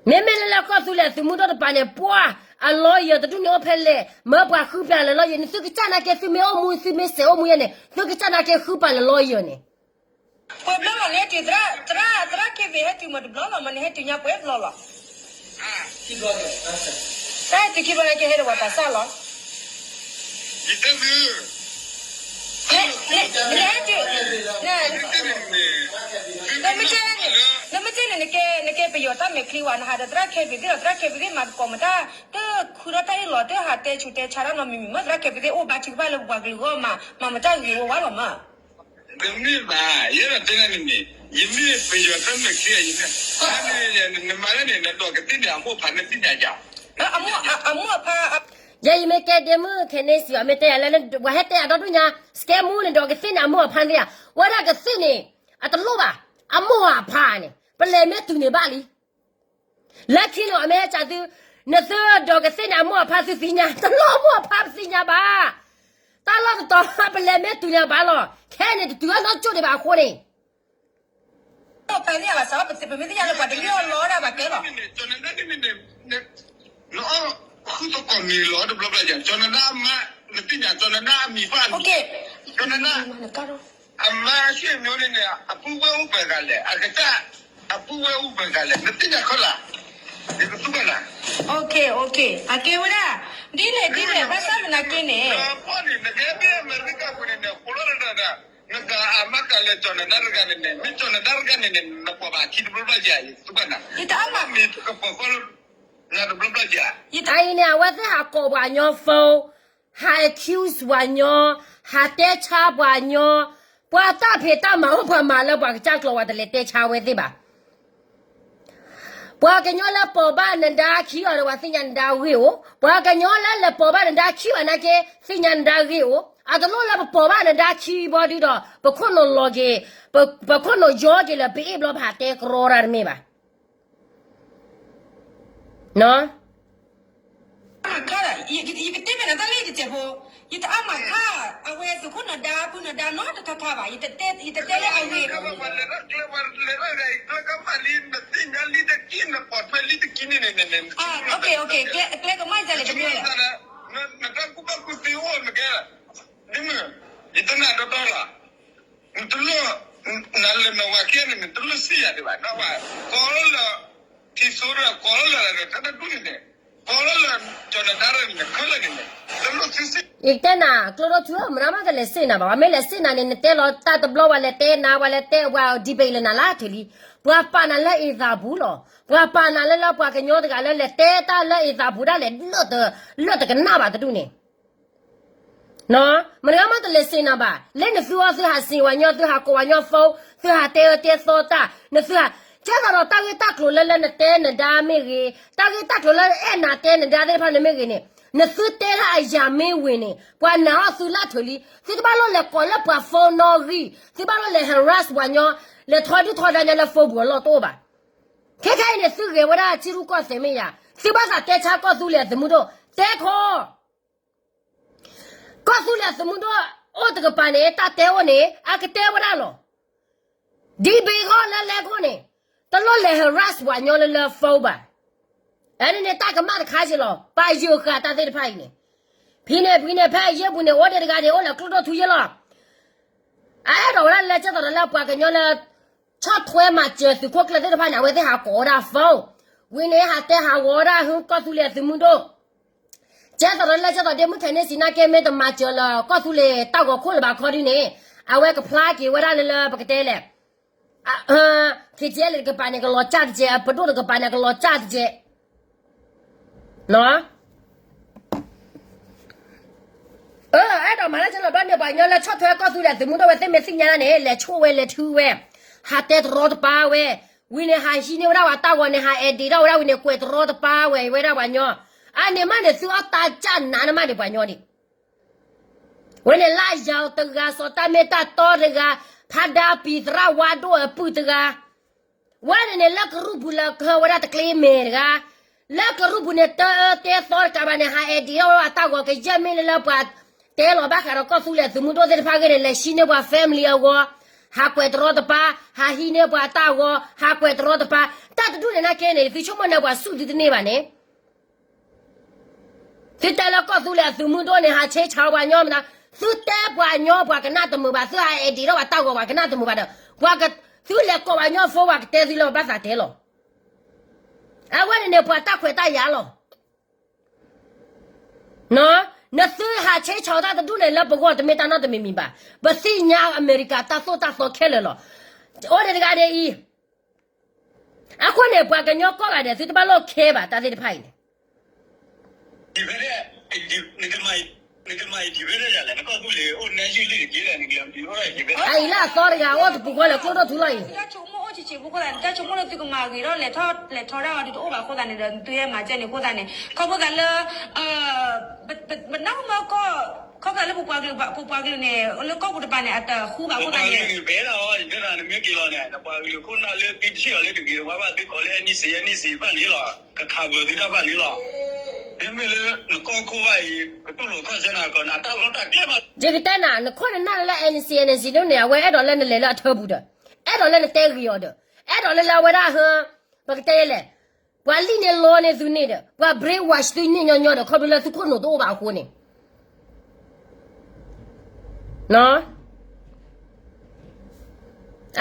မ့မ့ၢ်လၢလၢကီၢ်သူလ့ၤအသုးမုၢ်ဒိၣ်တပၤန့ၣ် ပှၤအ lawyer တဒူၣ်န့ၣ်အိၣ်ဖဲလဲၣ်, မၢပှၤဃုပာ်လၢ lawyer န့ၣ် သုကစၢ်နာ်က့ သုမ့ၢ်အိၣ်မူ သုမ့ၢ်စဲးအိၣ်မူယဲန့ၣ် သုကစၢ်နာ်က့ဃုပာ်လၢ lawyer န့ၣ်, ပှဲၤဘျီလီၤန့ၣ် ဟဲတုၤသရၣ်, သရၣ် သရၣ် Kevin ဟဲတုၤမ့ၢ်တဘျီလီၤမ့ၢ်န့ၣ် ဟဲတုၤညါပှဲၤဘျီလီၤ, တၢ်ဟဲတုၤခံဘျီန့ၣ် ကဟဲဒီးပှၤသးစၢ်လီၤ နဟဲတုၤ, နမ့ၢ်ကဲန့ၣ်, နမ့ၢ်ကဲန့ၣ် နကဲပယီၤတၢ်မဲာ်ချံဝဲ နဟးဒီးသရၣ် Kevin သ့ၣ်ဒီး သရၣ် Kevin သ့ၣ်မၤသကိးမတၢ်, တခုထီၣ်တၢ်အ့ၣ်လီၤ တဟးတဲဆူးတဲဆါတၢ်နီတမံၤမံၤမး သရၣ် Kevin သ့ၣ်အိၣ်ဘါထုကဖၣ်လၢပပှၤကလုာ်ဂီၢ်မး မၤမတၢ်ဂ့ၤဝဲဝဲလီၤမး တမ့ၢ်ဘၣ်, ယဲဒၣ်တဲနၤန့ၣ်န့ၣ်, ယမ့ၢ်ပယီၤတၢ်မဲာ်ချံအံၤန့ၣ်, နမၤလၢန့ၣ် နဒိးကသ့ၣ်န့ၣ် အမိၢ်ဖးနသ့ၣ်ညါယၤ, အမိၢ်ဖး, ယဲယမ့ၢ်ကဲဒ့မုၣ်ခဲန့ၣ်စံးအီၤ မ့ၢ်တဲယၤလၢ ပှၤဟဲတဲအဒီဒူၣ်ညါ စကဲမူန့ၣ် ဒိးကသ့ၣ်န့ၣ် အမိၢ်အဖးသ့ၣ်ညါ, ဝဲဒၣ်ကသ့ၣ်န့ၣ် အတလိၣ်ဘၣ်, အမိၢ်အဖးန့ၣ် ပလဲၤမ့ၢ်တုၤန့ၣ်ဘၣ်လံ လၢခံန့ၣ် အမ့ၢ်ဟဲစးသု, နသုဒိးကသ့ၣ်န့ၣ် အမိၢ်အဖးသုသ့ၣ်ညါ, တလိၣ်အမိၢ်အဖးပသ့ၣ်ညါဘၣ်. တၢ်လီၢ်တတီၤ ပလဲၤမ့ၢ်တုၤန့ၣ်ဘၣ်လီၤ. ခဲအံၤန့ၣ် တတုၤအနီၢ်ကၠိၣ်ဒံးဘၣ်အဃိန့ၣ်, ပမ့ၢ်သ့ၣ်ညါလၢပှၤတလီၢ်လီၤဒၣ်ဘၣ်ကဲလီၤ. နအီၣ်ဃုသကိးမံၤလီၤတဘျီဘျီယၤ, ကၠီနဒါအမါ, နသ့ၣ်ညါ ကၠီနဒါအမံၤဘၣ်, ကၠီနဒါ အမါ ဆွေမျိုးန့ၣ်န့ၣ် အပုၢ်ဝဲၢ်အိၣ်ပှဲၤဂၤလဲၣ်, အကစၢ် အပုၢ်ဝဲၢ်အိၣ်ပှဲၤဂၤလဲၣ်, နသ့ၣ်ညါခီလၢ်, ယကသူဘၣ်နၤ, အကဲဝဲဒၣ် ဒ်လဲၣ်ဒ်လဲၣ် ဘၣ်ဆၣ်သနာ်က့န့ၣ်, နကဲမ့ၢ်အမဲရကၤပူၤန့ၣ်န့ၣ် ဃိလီၤတၢ်တၢ်, နကအမါကလဲၤကၠီနဒါတဂၤန့ၣ်န့ၣ်, မ့ၢ်ကၠီနဒါတဂၤန့ၣ်န့ၣ် နကွၢ်ဘၣ်ခံတဘျီဘျီယၤ, ယသူဘၣ်နၤ, မ့ၢ်ကပီၤဃီလၢ နတဘျီဘျီယၤ, အအံၤန့ၣ် အဝဲသ့ၣ်ဟးကိးပှၤညီ phone, ဟး accuse ပှၤညီ, ဟးတဲဆါပှၤညီ, ပှၤတၢ်ဖံးတၢ်မၤအိၣ်ပှၤမၤလၢပှၤကစၢ်ကျိၤ ပှၤတလဲၤတဲဆါဝဲသ့ၣ်ဘၣ်. ပှၤကညီလၢပိာ်ဘၣ်နဒါခံဘၣ်ဒီး ပှၤသ့ၣ်ညါနဒါဂ့ၢ်အိၣ်, ပှၤကညီလၢလဲၤပိာ်ဘၣ်နဒါခံဘၣ်နာ်က့ သ့ၣ်ညါနဒါဂ့ၢ်အိၣ်, အတလိၣ်လၢပပိာ်ဘၣ်နဒါခံဘီဒုဒီး ပခိၣ်နူာ်လီၤက့ၤ, ပခိၣ်နူာ်ယီက့ၤလၢပအ့ၣ်ဘျီ ပဟးတဲကရီတၢ်တမ့ၢ်ဘၣ်. အါမးခါ, ယကတဲမ့ၢ်နတၢ်လၢယတစဲးဖိ, ယတအါမးခါ, အဝဲသုးခိၣ်နဒါ ပုၢ်နဒါနီတခါခါဘၣ်, ယတတဲလၢအဂ့ၢ်, ကျဲကမၣ်ယၤလဲၣ်တမ့ၢ်လဲၣ်, နတၢ်ကူၣ်ဘၣ်ကူၣ်သ့အိၣ်နကဲ, ဒ်မုၢ်, ယတနာ်တီတီလီၤ. နတလိၣ်, နၤလၢနဝၤခံဂၤန့ၣ် နတလိၣ်စံးယၤဒံးဘၣ်, ကိးလၢ ထံၣ်စိဒီး ကိးလၢလၢတၢ်တဒူၣ်န့ၣ်န့ၣ်, ကိးလၢလၢ ကၠီနဒါရၢၣ်န့ၣ် ခဲလၢာ်န့ၣ်န့ၣ်, တလိၣ်သုစံး, ယကတဲနၤ ကျိဒိၣ်ထူဧၢ, မနုၤမးတလဲၤစံးနၤဘၣ်, မ့ၢ်လဲၤစံးနၤန့ၣ် နတဲလီၤတၢ်တဘျီ ပှၤလဲၤတဲနၤ ပှၤလဲၤတဲ ပှၤ debate လၢနၤလၢအထံးလံ, ပှၤပာ်နၤလၢအ့ၣ်သးပူၤလီၤ, ပှၤပာ်နၤလၢလၢပှၤကညီတဂၤလၢလဲၤတဲတၢ်လၢအ့ၣ်သးပူၤဒၣ်လဲာ် လၢတကနၣ်ဘၣ်တဒူၣ်န့ၣ် မနုၤမးတလဲၤစံးနၤဘၣ်, လၢနသုအီၤ သုဟးစံးဝဲညီ သုဟးကိးဝဲညီ phone, သုဟးတဲအၢတဲသီတၢ်, နသုဟး, ကဲသိးဒီးတၢ်ဂ့ၢ်တၢ်ကျိၤလၢလၢနတဲနဒါမ့ၢ်ဂ့ၤ, တၢ်ဂ့ၢ်တၢ်ကျိၤလၢအဲၣ်နၤတဲနဒါသ့ၣ်တဖၣ်န့ၣ်မ့ၢ်ဂ့ၤန့ၣ်, နသုတဲတၢ်အယၤမ့ၢ်ဝံၤန့ၣ် ပှၤနာ်အီၤသုလၢထၢၣ်လံ, သုတဘၣ်လိၣ်လဲၤကိးလၢပှၤ phone နီၣ်ဂံၢ်, သုဘၣ်လိၣ်လဲၤ harass ပှၤညီ, လဲၤထီဒုၣ်ထီဒါညီလၢ phone ပူၤအလီၢ်တအိၣ်ဘၣ်. ခဲခဲအံၤန့ၣ် သုဂဲၤဝဲဒၣ်ထံရူၢ်ကီၢ်သဲးမ့ၢ်ယၤ, သုဘၣ်သးတဲဆါကီၢ်သူလ့ၤအသုးမုၢ်ဒိၣ်, တဲခီ ကီၢ်သူလ့ၤအသုးမုၢ်ဒိၣ်အိၣ်တကပၤန့ၣ် တၢ်တဲအိၣ်န့ၣ် အကတဲဝဲဒၣ်လီၤ. ဒ်ဘ့ၣ်ဂီၢ်လၢလဲၤခိၣ်န့ၣ် တလိၣ်လဲၤ harass ပှၤညီလၢလၢ phone ဘၣ်. အန့ၣ်န့ၣ် တၢ်ကမၣ်တခါက့ၤလီၤ. ပာ်ယိၤဃာ်တၢ်သ့ၣ်တဖၣ်အံၤန့ၣ်, ဖဲန့ၣ် ဖဲန့ၣ် ဖဲအယ့ၢ်ပူၤန့ၣ် အိၣ်ဒံးတဂၤန့ၣ် အိၣ်လၢကျိဒိၣ်ထူယ့ၢ်လီၤ. အအဲၣ်ဒိးဝဲဒၣ်လၢကဲသိးဒီးလၢပှၤကညီလၢ ဆီၣ်ထွဲမၤစၢၤသုးခိၣ်ကျၢၢ်သ့ၣ်တဖၣ်န့ၣ် အဝဲသ့ၣ်ဟးကိးဝဲဒၣ် phone, ဝံၤန့ၣ် ဟးတဲဟးဂီၤဝဲဒၣ်ဟုကီၢ်သူလ့ၤအသုးမုၢ်ဒိၣ်, ကဲသိးဒီးလၢကဲသိးဒ့မုၣ်ခဲန့ၣ်စံးနာ်က့ မ့ၢ်တမၤစၢၤလၢကီၢ်သူလ့ၤတၢ်ဂီၤခိၣ်လၢၤဘၣ်ခီဒုန့ၣ်, အဝဲကဖျါက့ၤဝဲဒၣ်လၢလၢပကတဲလဲၣ် ခ့ကဲလၢတကပၤန့ၣ် ကလီၤစၢ်တကဲး, အပဒိၣ်တကပၤန့ၣ် ကလီၤစၢ်တကဲး. အဲၣ်ဒိးမၤလၢကဲလီၤဘျီန့ၣ် ပှၤကညီလၢဆီၣ်ထွဲကီၢ်သူလ့ၤအသုးမုၢ်ဒိၣ်ဝဲသ့ၣ်မ့ၢ်သ့ၣ်ညါဒၣ်န့ၣ် လဲၤဆိၣ်ဝဲလဲၤထုဝဲ, ဟးတဲတရီတပါဝဲ, ဝံၤန့ၣ် ဟးဟံးန့ၢ်ဝဲဒၣ်ပှၤတၢ်ဂီၤန့ၣ် ဟးအဲၣ်ဒ့းထီၣ်ဝဲဒၣ်ဝံၤန့ၣ် ကွဲးတရီတပါဝဲဝဲဒၣ်ပှၤကညီ, အန့ၣ်မးန့ၣ် သုအီၣ်တၢ်ကၢ်နးန့ၣ်မးန့ၣ်ပှၤကညီဒံး ဝဲန့ၣ်လၢယၤတဂၤ စီၤတၢ်မ့ၢ်တၢ်တီတဂၤ, ဖးဒါပံၤသရၣ်ဝါဒိၣ်အပုၢ်တဂၤ, ဝဲန့ၣ်န့ၣ် လၢကရူၢ်ပူၤလၢကဟၢဝဲဒၣ်တကျ့မဲာ်တဂၤ, လၢကရူၢ်ပူၤန့ၣ် တၢအၢတဲသီတကးဘၣ်န့ၣ် ဟးအဲၣ်ဒ့းထီၣ်ဝဲဒၣ်တၢ်ဂီၤကယဲၢ်မ့ၢ်လၢလၢပှၤတဲလီၤဘၣ်ဃးဒီးကီၢ်သူလ့ၤအသုးမုၢ်ဒိၣ်သ့ၣ်တဖၣ်ဂ့ၢ်န့ၣ် လဲၤဟံးန့ၢ်ပှၤ family အဂီၤ, ဟးကွဲးတရီတပါ, ဟးဟံးန့ၢ်ပှၤတၢ်ဂီၤ ဟးကွဲးတရီတပါ, တၢ်တဒူၣ်န့ၣ်နာ်က့န့ၣ် သုဆိကမိၣ်န့ၣ်ပှၤစူၢ်သုတန့ၢ်ဘၣ်န့ၣ် သုတဲလၢကီၢ်သူလ့ၤအသုးမုၢ်ဒိၣ်န့ၣ် ဟးဆ့ဆးပှၤကညီမတၤ, သုတဲပှၤကညီပှၤကနၣ်တမုာ်ဘၣ်, သုဟးအဲၣ်ဒ့းထီၣ်ပှၤတၢ်ဂီၤပှၤကနၣ်တမုာ်ဘၣ်ဒီး, ပှၤက, သုလဲၤကိးပှၤကညီဖိပှၤကတဲသုလၢပဘၣ်သးတဲလီၤ. အဝဲန့ၣ်န့ၣ် ပှၤတၢ်ခွဲးတၢ်ယာ်လီၤ. နသုဟးဆ့ဆးတၢ်တဒူၣ်န့ၣ်လၢပဂီၢ်တမ့ၢ်တၢ်နီတမံၤမံၤဘၣ်, ပသ့ၣ်ညါအမဲရကၤတၢ်သိၣ်တၢ်သီခဲလၢာ်လီၤ. အိၣ်ဒံးတဂၤဒ်အံၤ အဃိန့ၣ် ပှၤကညီကီၢ်ဂၤဒဲး သုတဘၣ်လိၣ်ခဲဘၣ်တၢ်သ့ၣ်တဖၣ်အံၤန့ၣ် အအံၤလၢအသီတဂၤ အိၣ်တပူၤဃီလၢကျိဒိၣ်ထူလီၤအံၤ, တၢ်ဆိကမိၣ်အိၣ်ဆံးဆံးဖိဃိသးန့ၣ်, တၢ်ဆိကမိၣ်လၢသုကမၤဂ့ၤထီၣ်လဲၤထီၣ်လဲၤထီဒါအီၤဒုးတအိၣ်ဘၣ်အဃိသတးန့ၣ်ဒီး သုဟဲမၤကဲန့ၣ်အဃိသတးန့ၣ် ခီဖျိသးလၢ ပနၢ်ဟူမၢကီၢ် ခီဖျိလၢပပှၤကလုာ်န့ၣ် လၢကီၢ်ပူၤတပၤန့ၣ် အတဃူဘၣ်အဃိသတးန့ၣ် ပပှၤကလုာ်န့ၣ် ဘဲလီၤ ယတဲနၤ နမ့ၢ်က့ၤလီၤန့ၣ် နပှၤကလုာ်ခိၣ်နၢ်လၢသုတဆံၣ်အီၤလၢတဂ့ၤတဝါဘၣ် သုကိးလၢ NCA NCA ဘၣ်န့ၣ်လီၤ, ကခးပၢၤသုတၢ်ဘၣ်န့ၣ်လီၤ. မ့မ့ၢ်လၢနကီၢ်ခိၣ်ဘၣ်အံၤ ကတူၢ်လိာ်ခီၣ်ဆၢနၤကီးနၤတၢ်လီၢ်တၢ်ကျဲဘၣ်. ယကတဲနၤ နခိၣ်နနၢ်လၢ NCA NCA န့ၣ် အဝဲအဲၣ်ဒိးလၢနလဲၤလၢအထၢပူၤဒီး အဲၣ်ဒိးလၢနတဲဂ့ၤအီၤဒီး အဲၣ်ဒိးလၢလၢအဝဲဒၣ်ဟၢ ပကတဲလဲၣ် ပှၤလံၣ်န့ၢ်လီန့ၢ်သုန့ၣ်ဒီး ပှၤ brainwash သုန့ၢ်ညီညီဒီး ခီဖျိလၢသုခိၣ်နူာ်တအိၣ်ဘၣ်အဃိန့ၣ်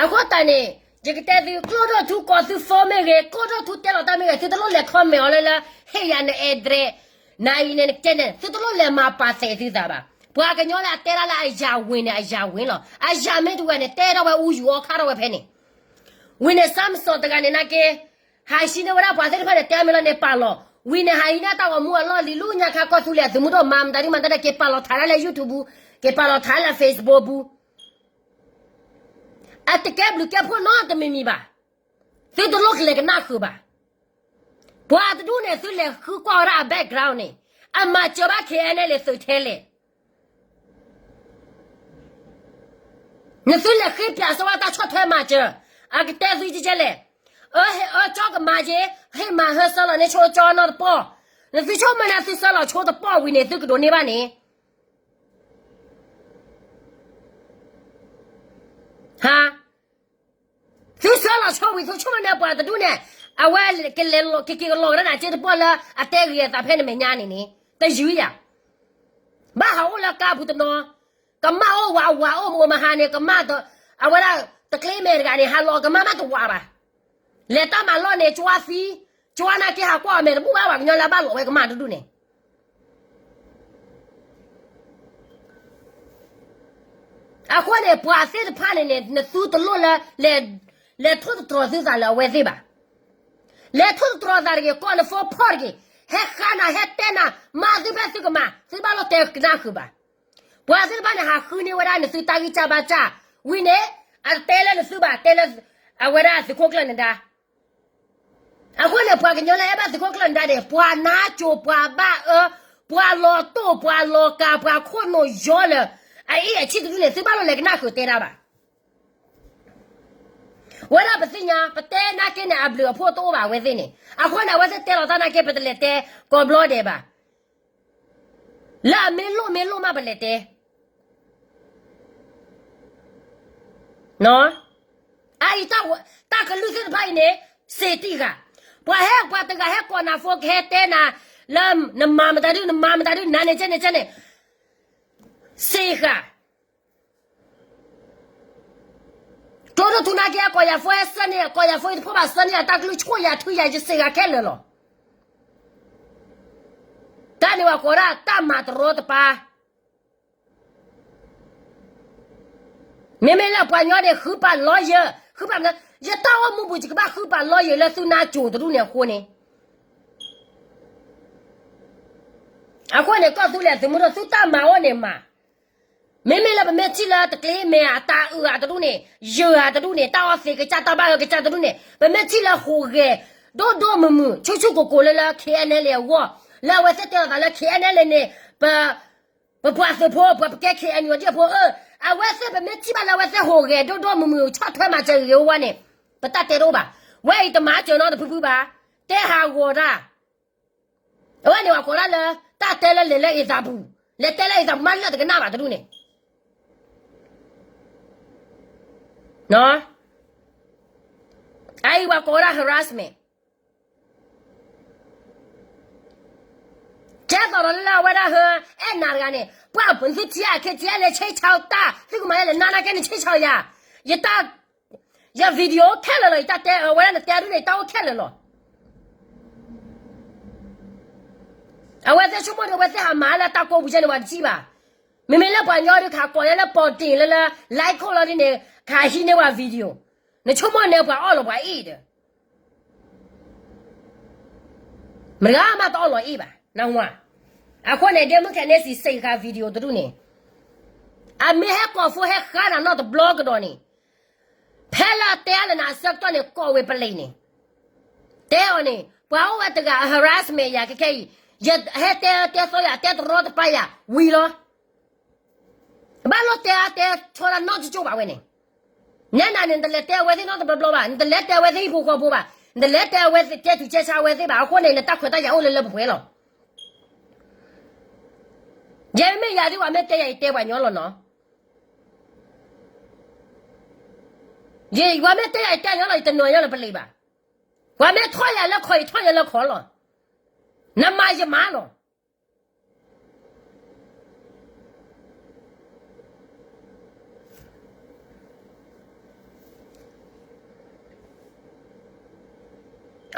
အဃိသတးန့ၣ် ယကတဲသု ကျိဒိၣ်ထူကိးသု phone မ့ၢ်ဂ့ၤ, ကျိဒိၣ်ထူတဲလီၤတၢ်မ့ၢ်ဂ့ၤ သုတလိၣ်လဲၤ comment အီၤလၢလၢ ဟ့ၣ်ယၤန address နအံၤန့ၣ်နကဲန့ၣ် သုတလိၣ်လဲၤမၤပာ်သဲးသုသးဘၣ်. ပှၤကညီလၢအတဲဒၣ်လၢအယၤဝ့ၤန့ၣ် အယၤဝ့ၤလီၤ. အယၤမ့ၢ်တဝဲန့ၣ် တဲထီၣ်ဝဲအူယူၤအီခါထီၣ်ဝဲဖဲန့ၣ် ဝံၤန့ၣ် Samson တဂၤန့ၣ်နာ်က့ ဟးဟံးန့ၢ်ဝဲဒၣ်ပှၤသ့ၣ်တဖၣ်န့ၣ် တဲမ့ၢ်လီၤန့ၣ် ပာ်လီၤ. ဝံၤန့ၣ် ဟးဟံးန့ၢ်တၢ်ဂီၤမူအလီၢ်လံၤ လူညါခါကီၢ်သူလ့ၤအသုးမုၢ်ဒိၣ် မၤမတၤဒုမၤတၢ်ဒဲး က့ၤပာ်လီၤထးဒၣ်လၢ YouTube ပူၤ, က့ၤပာ်လီၤထးလၢ Facebook ပူၤ အတကဲဘျုးကဲဖှိၣ်နီတမံၤမံၤဘၣ်. သုတလိၣ်ကလဲၤကနၣ်ဃုာ်ဘၣ်. ပှၤတဒူၣ်န့ၣ် သုလဲၤဃုကွၢ်ဝဲဒၣ်အ background န့ၣ် အမၤစၢၤဘၣ် KNLA သုးထဲလဲၣ်. နသုလဲၤဃ့ပၠးစီဝါတၢ်ဆီၣ်ထွဲမၤစၢၤ, အကတဲသုကဲလဲၣ်. အၢ ဟ့ၣ်အၢကၠီကမၤက့ၤ, ဟ့ၣ်မၤဟၢဆၢလီၤန့ၢ်ဆိကၠီနီတပီၢ်, နသုဆိကမိၣ်န့ၣ် သုဆၢလီၤဆိတပီၢ်ဝံၤန့ၣ် သုကဒိးန့ၢ်ဘၣ်န့ၣ် ဟါ, သုဆၢလီၤဆိဝံၤ သုဆိကမိၣ်န့ၣ် ပှၤတဒူၣ်န့ၣ် အဝဲကလဲၤလီၤ ကက့ၤကလီၤကဒါနၤစ့တပီၢ်လၢအတဲဂ့ၤအသးဖဲနမဲာ်ညါန့ၣ်န့ၣ် တယုၢ်ယၤ, ဘၣ်ဟးအိၣ်လၢကါပူၤတနီၤ, ကမၣ်အိၣ်ဝးဝးအိၣ်မုာ်မဟါန့ၣ် ကမၣ် အဝဲဒၣ် တကျ့မဲာ်တဂၤန့ၣ် ဟးလီၤကမၣ်မးတဝးဘၣ်. လဲၤတၢ်မၤလီၢ်န့ၣ် ကၠွါသံ, ကၠွါနာ်က့ဟးကွၢ်အီၤမဲာ်တဘူၣ်ဘၣ် ပှၤကညီလၢအဘၣ်လီၤဝဲကမၣ်တဒူၣ်န့ၣ် အဃိန့ၣ် ပှၤသ့ၣ်တဖၣ်န့ၣ်န့ၣ် နသုတလိၣ်လၢ လဲၤထိၣ်သတြီၤသုသးလၢအဝဲသ့ၣ်ဘၣ်. လဲၤထိၣ်သတြီၤသးတဂ့ၤ, ကိးနဖိဖီၣ်တဂ့ၤ, ဟဲဃါနၤ ဟဲတဲနၤ, မၤသုဖဲသုကမၤ, သုဘၣ်လိၣ်တဲကနၣ်ဃုာ်ဘၣ်. ပှၤသ့ၣ်တဖၣ်န့ၣ် ဟးဃုန့ၢ်ဝဲဒၣ်နသုတၢ်ဂံၢ်စၢ်ဘါစၢ်, ဝံၤန့ၣ် အတဲလၢနသုဘၣ်, တဲလၢ အဝဲဒၣ်သုးခိၣ်ကျၢၢ်နဒါ အဃိန့ၣ် ပှၤကညီလၢအဲၣ်ဘၣ်သုးခိၣ်ကျၢၢ်နဒါန့ၣ် ပှၤနါစိၤ ပှၤဘၣ်အၢ, ပှၤလီၤတိၢ် ပှၤလီၤကၤ ပှၤခိၣ်နူာ်ယီလၢ အအ့ၣ်အဆံၣ်တဒူၣ်န့ၣ် သုဘၣ်လိၣ်လဲၤကနၣ်ဃုာ်တဲဒၣ်ဘၣ်. ဝဲဒၣ်ပသ့ၣ်ညါ ပတဲနာ်က့န့ၣ် အဘျုးအဖှိၣ်တအိၣ်ဘၣ်အဝဲသ့ၣ်န့ၣ် အဃိန့ၣ် အဝဲသ့ၣ်တဲလီၤတၢ်နာ်က့ ပတလဲၤတဲကိးဘျီဒဲးဘၣ်. လၢအမ့ၢ်လိၣ်မ့ၢ်လိၣ်မးပလဲၤတဲ အအံၤ တၢ်ကလုၢ်သ့ၣ်တဖၣ်အံၤန့ၣ် စ့တံၢ်ဃာ်, ပှၤဟဲပှၤတဂၤဟဲကိးနၤ phone ကဟဲတဲနၤ လၢနမၤမတၤဒု နမၤမတၤဒု နၤန့ၣ်ကဲန့ၣ်ကဲန့ၣ် စ့ဃာ် ကျိဒိၣ် သူနာက့အကိးယၤဖိဟဲစၢန့ၣ် ကိးယၤဖိယတဖိဘၣ်စၢန့ၣ် အတၢ်ကလုၢ်ဆိၣ်ယၤထုယၤယစံးဂၤခဲလၢာ်လီၤ. တၢ်န့ၣ်ပှၤကိးဒၣ်တၢ်မၤတရီတပါ မ့မ့ၢ်လၢပှၤညီန့ၣ် ဃုပာ်လီယၢၤ ဃုပာ်မနုၤ ယတၢ်အိၣ်မူပူၤ ယကဘၣ်ဃုပာ်လီယၢၤလၢသုနါစိၤတဒူၣ်န့ၣ်အဃိန့ၣ်, အဃိန့ၣ် ကီၢ်သူလ့ၤသုးမုၢ်ဒိၣ် သုတၢ်မၤအိၣ်န့ၣ်မၤ, မ့မ့ၢ်လၢပမ့ၢ်ထံၣ်လၢတကျ့မဲာ်အတၢ်အုးအတဒူၣ်န့ၣ် ယၢၤအတဒူၣ်န့ၣ် တၢ်အီၣ်သ့ကစၢ်တၢ်ဘၣ်အၢကစၢ်တဒူၣ်န့ၣ် ပမ့ၢ်ထံၣ်လၢဟူးဂဲၤ ဒိၣ်ဒိၣ်မုၢ်မုၢ် ဆူၣ်ဆူၣ်ကိၢ်ကိၢ်လၢလၢ ခ့ၣ်အဲၣ်နဲၣ်လ့ၣ် အဂီၢ် လၢအဝဲသ့ၣ်တဲလီၤသးလၢ ခ့ၣ်အဲၣ်နဲၣ်လ့ၣ်န့ၣ် ပ ပပှၤသုးဖိ ပှၤပကဲ ခ့ၣ်အဲၣ်ယူၣ် အဒံၣ်အဖိ အၢ အဝဲသ့ၣ်ပမ့ၢ်ထံၣ်ဘၣ်လၢအဝဲသ့ၣ်ဟူးဂဲၤဒိၣ်ဒိၣ်မုၢ်မုၢ် ဆီၣ်ထွဲမၤစၢၤဂ့ၤဂ့ၤဝါဝါန့ၣ် ပတၢ်တဲတအိၣ်ဘၣ်. ဝဲအံၤတမၤစၢၤနီတဖုဖုဘၣ်. တဲဟးဂီၤတၢ် အဝဲန့ၣ်ပှၤကိးဒၣ်လၢ တၢ်တဲလၢလဲၤလၢအ့ၣ်သးပူၤ, လဲၤတဲလၢအ့ၣ်သးပူၤမးလၢတကနၣ်ဘၣ်တဒူၣ်န့ၣ် အအံၤပှၤကိးဝဲဒၣ် harassment. ကဲသိးဒီးလၢအဝဲဒၣ်ဟၢ အဲၣ်နၤတဂၤန့ၣ် ပှၤသုထံၣ်အခ့ထံၣ်လဲၤဆ့ဆါတၢ် သုကမၤလဲၣ် နၤနာ်ကဲန့ၣ်ဆ့ဆါယၤ, ယတၢ် ယ video ခဲလၢာ်လီၤ ယတၢ်တဲ အဝဲဒၣ်နတဲဒ်န့ၣ် တၢ်အိၣ်ခဲလၢာ်လီၤ. အဝဲသ့ၣ်ဆိကမိၣ်ဒီး အဝဲသ့ၣ်ဟးမၤလၢတၢ်ကိးပူၤကဲန့ၣ် ပှၤတထံၣ်ဘၣ်. မ့မ့ၢ်လၢပှၤညီဒုးခးကိးယၤလၢပီၣ်တ့ၢ်လၢလၢ like ခိၣ်လီၤဒ်န့ၣ် ခးဟံးန့ၢ်ပှၤ video, နဆိကမိၣ်န့ၣ်ပှၤအီၣ်လီၤပှၤအ့ၣ်ဒီး မတၤဂၤမးတအီၣ်လီၤအ့ၣ်ဘၣ် နဝၤ. အဃိန့ၣ် ဒ့မုၣ်ခဲန့ၣ်စံးစ့ၢ်ကီး video တဒူၣ်န့ၣ် အမ့ၢ်ဟဲကိးဖိဟဲဃါနၤနီတဘျီကဒီးန့ၣ် ဖဲလၢအတဲအါလၢနၤအဆၢကတီၢ်န့ၣ် ကိးဝဲပလံၤန့ၣ် တဲအီၤန့ၣ် ပှၤအိၣ်ဝဲတဂၤအ harassment ယၤခဲခဲအံၤ ယဟဲတဲတဲသီယၤ တဲတရီတပါယၤ ဝံၤလီၤ. ဘၣ်လိၣ်တဲအါတဲဆီဒၣ်နီတကၠိၣ်ဘၣ်ဝဲန့ၣ်, နဲနၤန့ၣ် နတလဲၤတဲအဝဲသ့ၣ်နီတဘျီဘျီဘၣ်, နတလဲၤတဲအဝဲသ့ၣ်ဟံၣ်ဖိဃီဖိဘၣ်, နတလဲၤတဲအဝဲသ့ၣ်တဲထူၣ်ကဲဆါအဝဲသ့ၣ်ဘၣ်, အဃိန့ၣ် နတၢ်ခွဲးတၢ်ယာ်အိၣ်လၢလၢပှဲၤပှဲၤလီၤ. ယမ့ၢ်ယၤဒ်ပှၤမ့ၢ်တဲယၤ ယတဲပှၤညီလီၤနီၤ, ယပှၤမ့ၢ်တဲယၤ ယတဲညီလီၤ ယတနီၤညီလီၤပလံၤဘၣ်, ပှၤမ့ၢ်ထီၣ်ယၤလၢခီၣ်ယထီၣ်ယၤလၢခီၣ်လီၤ, နမၤယမၤလီၤ.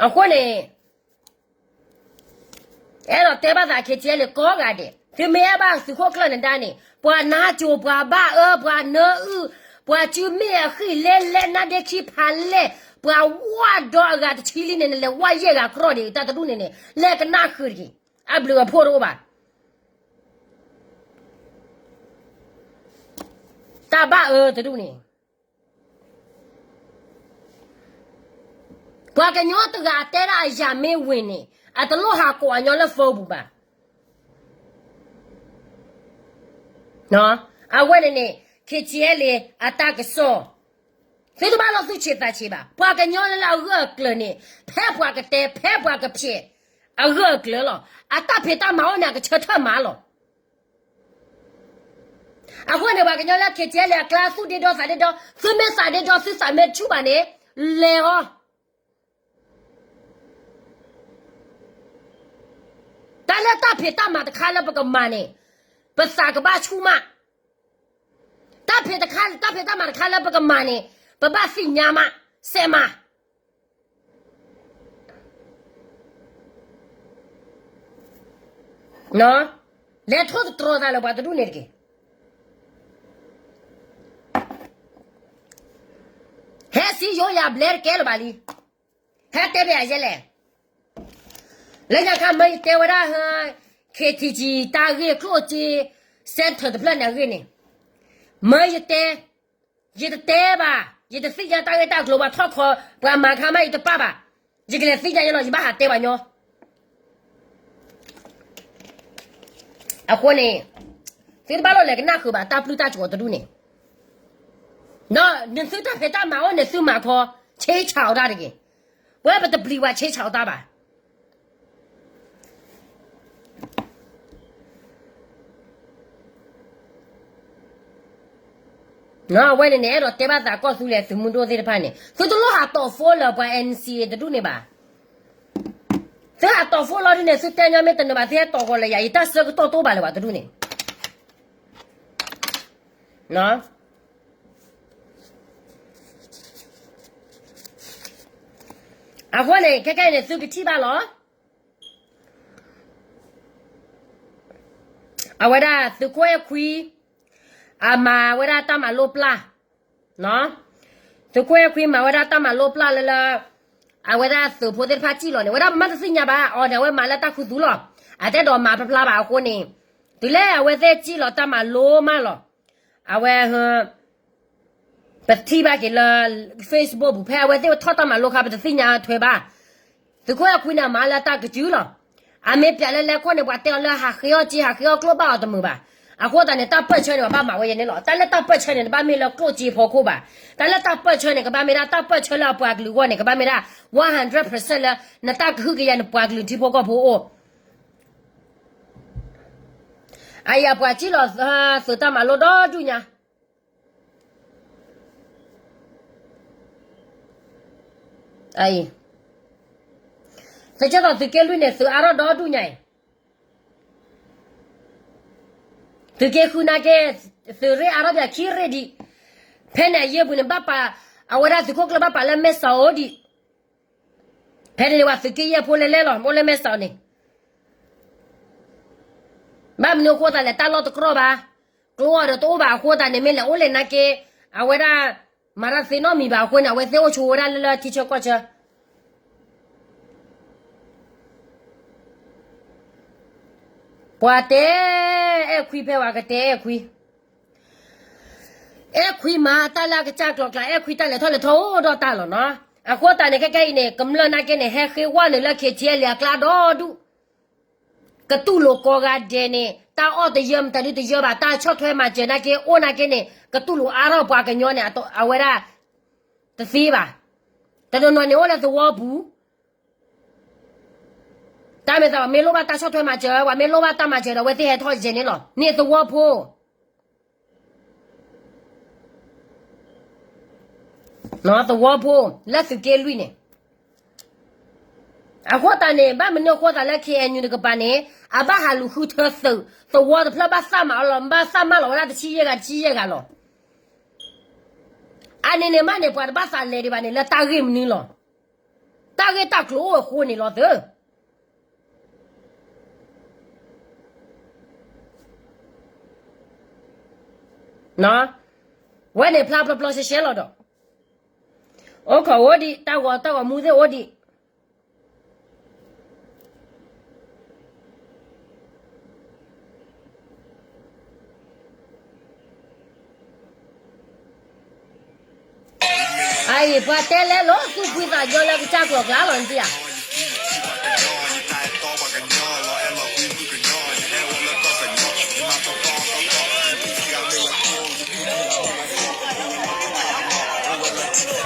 အဃိန့ၣ် အဲၣ်ဒိးတဲဘၣ်သး ခ့ၣ်ထံးလံ ကိးဂၤဒဲး, သုမ့ၢ်အဲၣ်ဘၣ်သုးခိၣ်ကျၢၢ်နဒါန့ၣ် ပှၤနါစိၤ ပှၤဘၣ်အၢ ပှၤနၢအုၣ် ပှၤစုမ့ၢ်အဃံၣ်လဲလဲ နါဒ့ခံဖးလဲၢ် ပှၤဝါဒီးအဂၤတဆံလံန့ၣ် နလဲၤဝါယဲၢ်ဂၤကြီၣ်ဒံး တၢ်တဒူၣ်န့ၣ်န့ၣ် လဲၤကနၣ်ဃုာ်တက့ၢ်. အဘျုးအဖှိၣ်တအိၣ်ဘၣ်. တၢ်ဘၣ်အၢတဒူၣ်န့ၣ် ပှၤကညီတဂၤအတဲဒၣ်အယၤမ့ၢ်ဝ့ၤန့ၣ် အတလိၣ်ဟးကိးအညီလၢ phone ပူၤဘၣ်. အဝဲန့ၣ်န့ၣ် ခ့ၣ်ထံးလံ အတၢ်ကစီၣ် သုတဘၣ်လိၣ်သူၣ်ဆံးသးဆံးဘၣ်. ပှၤကညီလၢလၢအဂၢၢ်အကျၢၤန့ၣ် ဖဲပှၤကတဲ ဖဲပှၤကဖျဲး အဂၢၢ်အကျၢၤလီၤ. အတၢ်ဖံးတၢ်မၤအိၣ်န့ၣ် အကဆၢထၢၣ်မၤလီၤ. အဃိန့ၣ် ပှၤကညီလၢ ခ့ၣ်ထံးလံ အကျါ သူၣ်ဒ့ဒီသးဒ့ဒီ, သုမ့ၢ်သးဒ့ဒီ သုသးမ့ၢ်ဆူၣ်ဘၣ်န့ၣ် လဲၤအီၤ. တၢ်လၢတၢ်ဖံးတၢ်မၤတခါလၢပကမၤန့ၣ် ပသးကဘၣ်ဆူၣ်မး, တၢ်ဖံးတခါ တၢ်ဖံးတၢ်မၤတခါလၢပကမၤန့ၣ် ပဘၣ်သ့ၣ်ညါမး စဲးမး လဲၤထိၣ်သတြီၤသးလၢပှၤတဒူၣ်န့ၣ်တက့ၢ်. ဟဲစံယိယၤဘျဲတကဲလၢၤဘၣ်လံ. ဟဲတဲဘၣ်ယၤယဲလဲၣ်. လၢညါခါမၢယတဲဝဲဒၣ် ခ့ၣ်ထံးကံ တၢ်ဂ့ၢ်ကျိၣ်စ့ center တဖျၢၣ်န့ၣ်အဂ့ၢ်န့ၣ် မၢယတဲ ယတတဲဘၣ်, ယတသ့ၣ်ညါတၢ်ဂ့ၢ်တၢ်ကျိၤ ပှၤထီၣ်ခီ ပှၤမၤခါမး ယတပာ်ဘၣ်, ယကလဲၤသ့ၣ်ညါယဲလီၤ ယဘၣ်ဟးတဲပှၤညီ အဃိန့ၣ် သုတဘၣ်လိၣ်လဲၤကနၣ်ဃုာ်ဘၣ်တၢ်ပျုၢ်တၢ်ကီၤတဒူၣ်န့ၣ်, ဒီးနသုတၢ်ဖံးတၢ်မၤအိၣ်န့ၣ် သုမၤခီ ဆ့ဆးအီၤတၢ်တဂ့ၤ. ပဝဲပတပျံၤဝဲဆ့ဆးအီၤတၢ်ဘၣ်. အဝဲန့ၣ်န့ၣ် အဲၣ်ဒိးတဲဘၣ်သးကီၢ်သူလ့ၤသုးမုၢ်ဒိၣ်သ့ၣ်တဖၣ်န့ၣ် သုတလိၣ်ဟးတီၣ် phone လၢပှၤ NCA တဒူၣ်န့ၣ်ဘၣ်. သုဟးတီၣ် phone လီၤဒ်န့ၣ် သုတဲညီမ့ၢ်တနၢၤဘၣ် သုဟဲတီၣ်ဂီၤလၢယၤ ယတၢ်ဆၢကတီၢ်တအိၣ်ဘၣ်လၢၤဘၣ်တဒူၣ်န့ၣ်. အဃိန့ၣ် ခဲကနံၣ်အံၤန့ၣ် သုကထံၣ်ဘၣ်လီၤ. အဝဲဒၣ်သုးခိၣ်အဲၣ်ခွံ အမၤဝဲဒၣ်တၢ်မၤလိပျၢ်, သုးခိၣ်အဲၣ်ခွံမၤဝဲဒၣ်တၢ်မၤလိပျၢ်လၢလၢ အဝဲဒၣ်သုးဖိသ့ၣ်တဖၣ်စံၣ်လီၤန့ၣ် ဝဲဒၣ်ပမ့ၢ်တသ့ၣ်ညါဘၣ်အီၤန့ၣ် အဝဲမၤလၢတၢ်ခူသူၣ်လီၤ. အတအဲၣ်ဒိးမၤဖျါဖျါဘၣ်အဃိန့ၣ် တုၤလၢအဝဲသ့ၣ်စံၣ်လီၤတၢ်မၤလိမးလီၤ. အဝဲ ပထံၣ်ဘၣ်က့ၤလၢ Facebook ပူၤ ဖဲအဝဲသ့ၣ်ထီၣ်တၢ်မၤလိခါ ပတသ့ၣ်ညါထွဲဘၣ်. သုးခိၣ်အဲၣ်ခွံန့ၣ် အမၤလၢတၢ်ကစုလီၤ. အမ့ၢ်ပျးလၢလဲၤခီန့ၣ် ပှၤတဲအီၤလၢဟးဃ့အီၣ်စ့ ဟးဃ့အီၣ်ကျိၣ်ဘၣ်အီၤတမုာ်ဘၣ်. အဃိသတးန့ၣ် တၢ်ပၢၢ်ဆၢန့ၣ် ပဘၣ်မၤဝဲယဲန့ၣ်လီၤ. တၢ်လၢတၢ်ပၢၢ်ဆၢန့ၣ် တဘၣ်မ့ၢ်လၢကျိၣ်စ့ဖီခိၣ်ဘၣ်. တၢ်လၢတၢ်ပၢၢ်ဆၢန့ၣ် ကဘၣ်မ့ၢ်ဒၣ်တၢ်ပၢၢ်ဆၢလၢအပှၤကလုာ်အဂီၢ်န့ၣ် ကဘၣ်မ့ၢ်ဒၣ် one hundred percent လၢ နတၢ်ကဟုကယာ်နပှၤကလုာ်ထံဖိကီၢ်ဖိအိၣ် အအံၤအပှၤစံၣ်လီၤသုးတၢ်မၤလိဒီဒူၣ်ညါ, သုးကၠီၣ်သီးသုးက့လွံၢ်န့ၣ် သုးအါထီၣ်ဒီဒူၣ်ညါအံၤ, သုးက့ဃုနာ်က့, သုးရ့ၣ်အါထီၣ်ပၠးခံရ့ၣ်ဒံး, ဖဲန့ၣ်အယဲၢ်ပူၤန့ၣ် ဘၣ်ပာ် အဝဲဒၣ်သုးခိၣ်ကျၢၢ်ဘၣ်ပာ်လၢမဲၢ်စီၤအိၣ်ဒံး, ဖဲန့ၣ်န့ၣ် ပှၤသုးက့ယဲၢ်ဖိလဲၤလဲၤလီၤ အိၣ်လၢမဲၢ်စီၤန့ၣ် ဘၣ်မနုၤအဃိသတးလဲၣ် တၢ်လီၢ်တကြီၢ်ဘၣ်, ကျိအီၤဒီးတအိၣ်ဘၣ်အဃိသတးန့ၣ် မ့ၢ်လဲၤအိၣ်လဲၤနာ်က့, အဝဲဒၣ် မၤတၢ်သ့နီတမံၤဘၣ်အဃိန့ၣ် အဝဲသ့ၣ်အိၣ်ဆိးဝဲဒၣ်လၢလၢထံဆၢကီၢ်ဆၢ, ပှၤတဲအဲၣ်ခွံဖဲပှၤကတဲအဲၣ်ခွံ, အဲၣ်ခွံမၤတၢ်လၢအကစၢ်ကျိၤကျါ အဲၣ်ခွံတၢ်လဲၤထီၣ်လဲၤထီအိၣ်ဒီးတၢ်လီၤနီၤ. အဃိသတးန့ၣ် ခဲကနံၣ်အံၤန့ၣ် ကမျၢၢ်နာ်က့န့ၣ် ဟဲဃ့ဝဲနုာ်လၢ KTLA အကျါဒီဒူၣ် ကတူၢ်လိာ်ကိးဂၤဒဲးန့ၣ် တၢ်အီၣ်တယၢမတၤဒုတယၢဘၣ် တၢ်ဆီၣ်ထွဲမၤစၢၤနာ်က့ အိၣ်နာ်က့န့ၣ် ကတူၢ်လိာ်အါထီၣ်ပှၤကညီန့ၣ် အဝဲဒၣ် တသ့ဘၣ်. တနီၤနီၤန့ၣ်အိၣ်လၢသဝီပူၤ, တၢ်မ့ၢ်သးပှၤမ့ၢ်လိၣ်ဘၣ်တၢ်ဆီၣ်ထွဲမၤစၢၤ ပှၤမ့ၢ်လိၣ်ဘၣ်တၢ်မၤစၢၤဒီး အဝဲသ့ၣ်ဟဲထီၣ်ယဲၢ်န့ၣ်လီၤ. န့ၣ်သဝီဖိ သဝီဖိ လၢသုးက့လွံၢ်န့ၣ်, အဃိသတးန့ၣ် ဘၣ်မနုၤအဃိသတးလၢ KNU တကပၤန့ၣ် အဘၣ်ဟးလူၤဃုထၢသုး သဝီတဖျၢၣ်ဘၣ်သၣ်မၤအီၤလီၤ ဘၣ်သၣ်မၤလီၤဝဲဒၣ်တဆံယဲၢ်ဂၤ တဆံယဲၢ်ဂၤလီၤ. အန့ၣ်န့ၣ်မးန့ၣ် ပှၤတဘၣ်သးလဲၤဒံးဘၣ်န့ၣ် လၢတၢ်ဂ့ၢ်မနုၤလီၤ. တၢ်ဂ့ၢ်တၢ်ကျိၤအိၣ်အဃိန့ၣ်လီၤသၢ ဝဲန့ၣ်ဖျါပျီပျီရှဲရှဲလီၤဒီး အိၣ်ခိးအိၣ်ဒံး တၢ်ဂီၤတၢ်ဂီၤမူသ့ၣ်အိၣ်ဒံး. အအံၤ ပှၤတဲလဲလိာ်သူၣ်ဖှံသးညီလၢ ကစၢ်ကျိၤကျါလီၤနသ့ဧါ.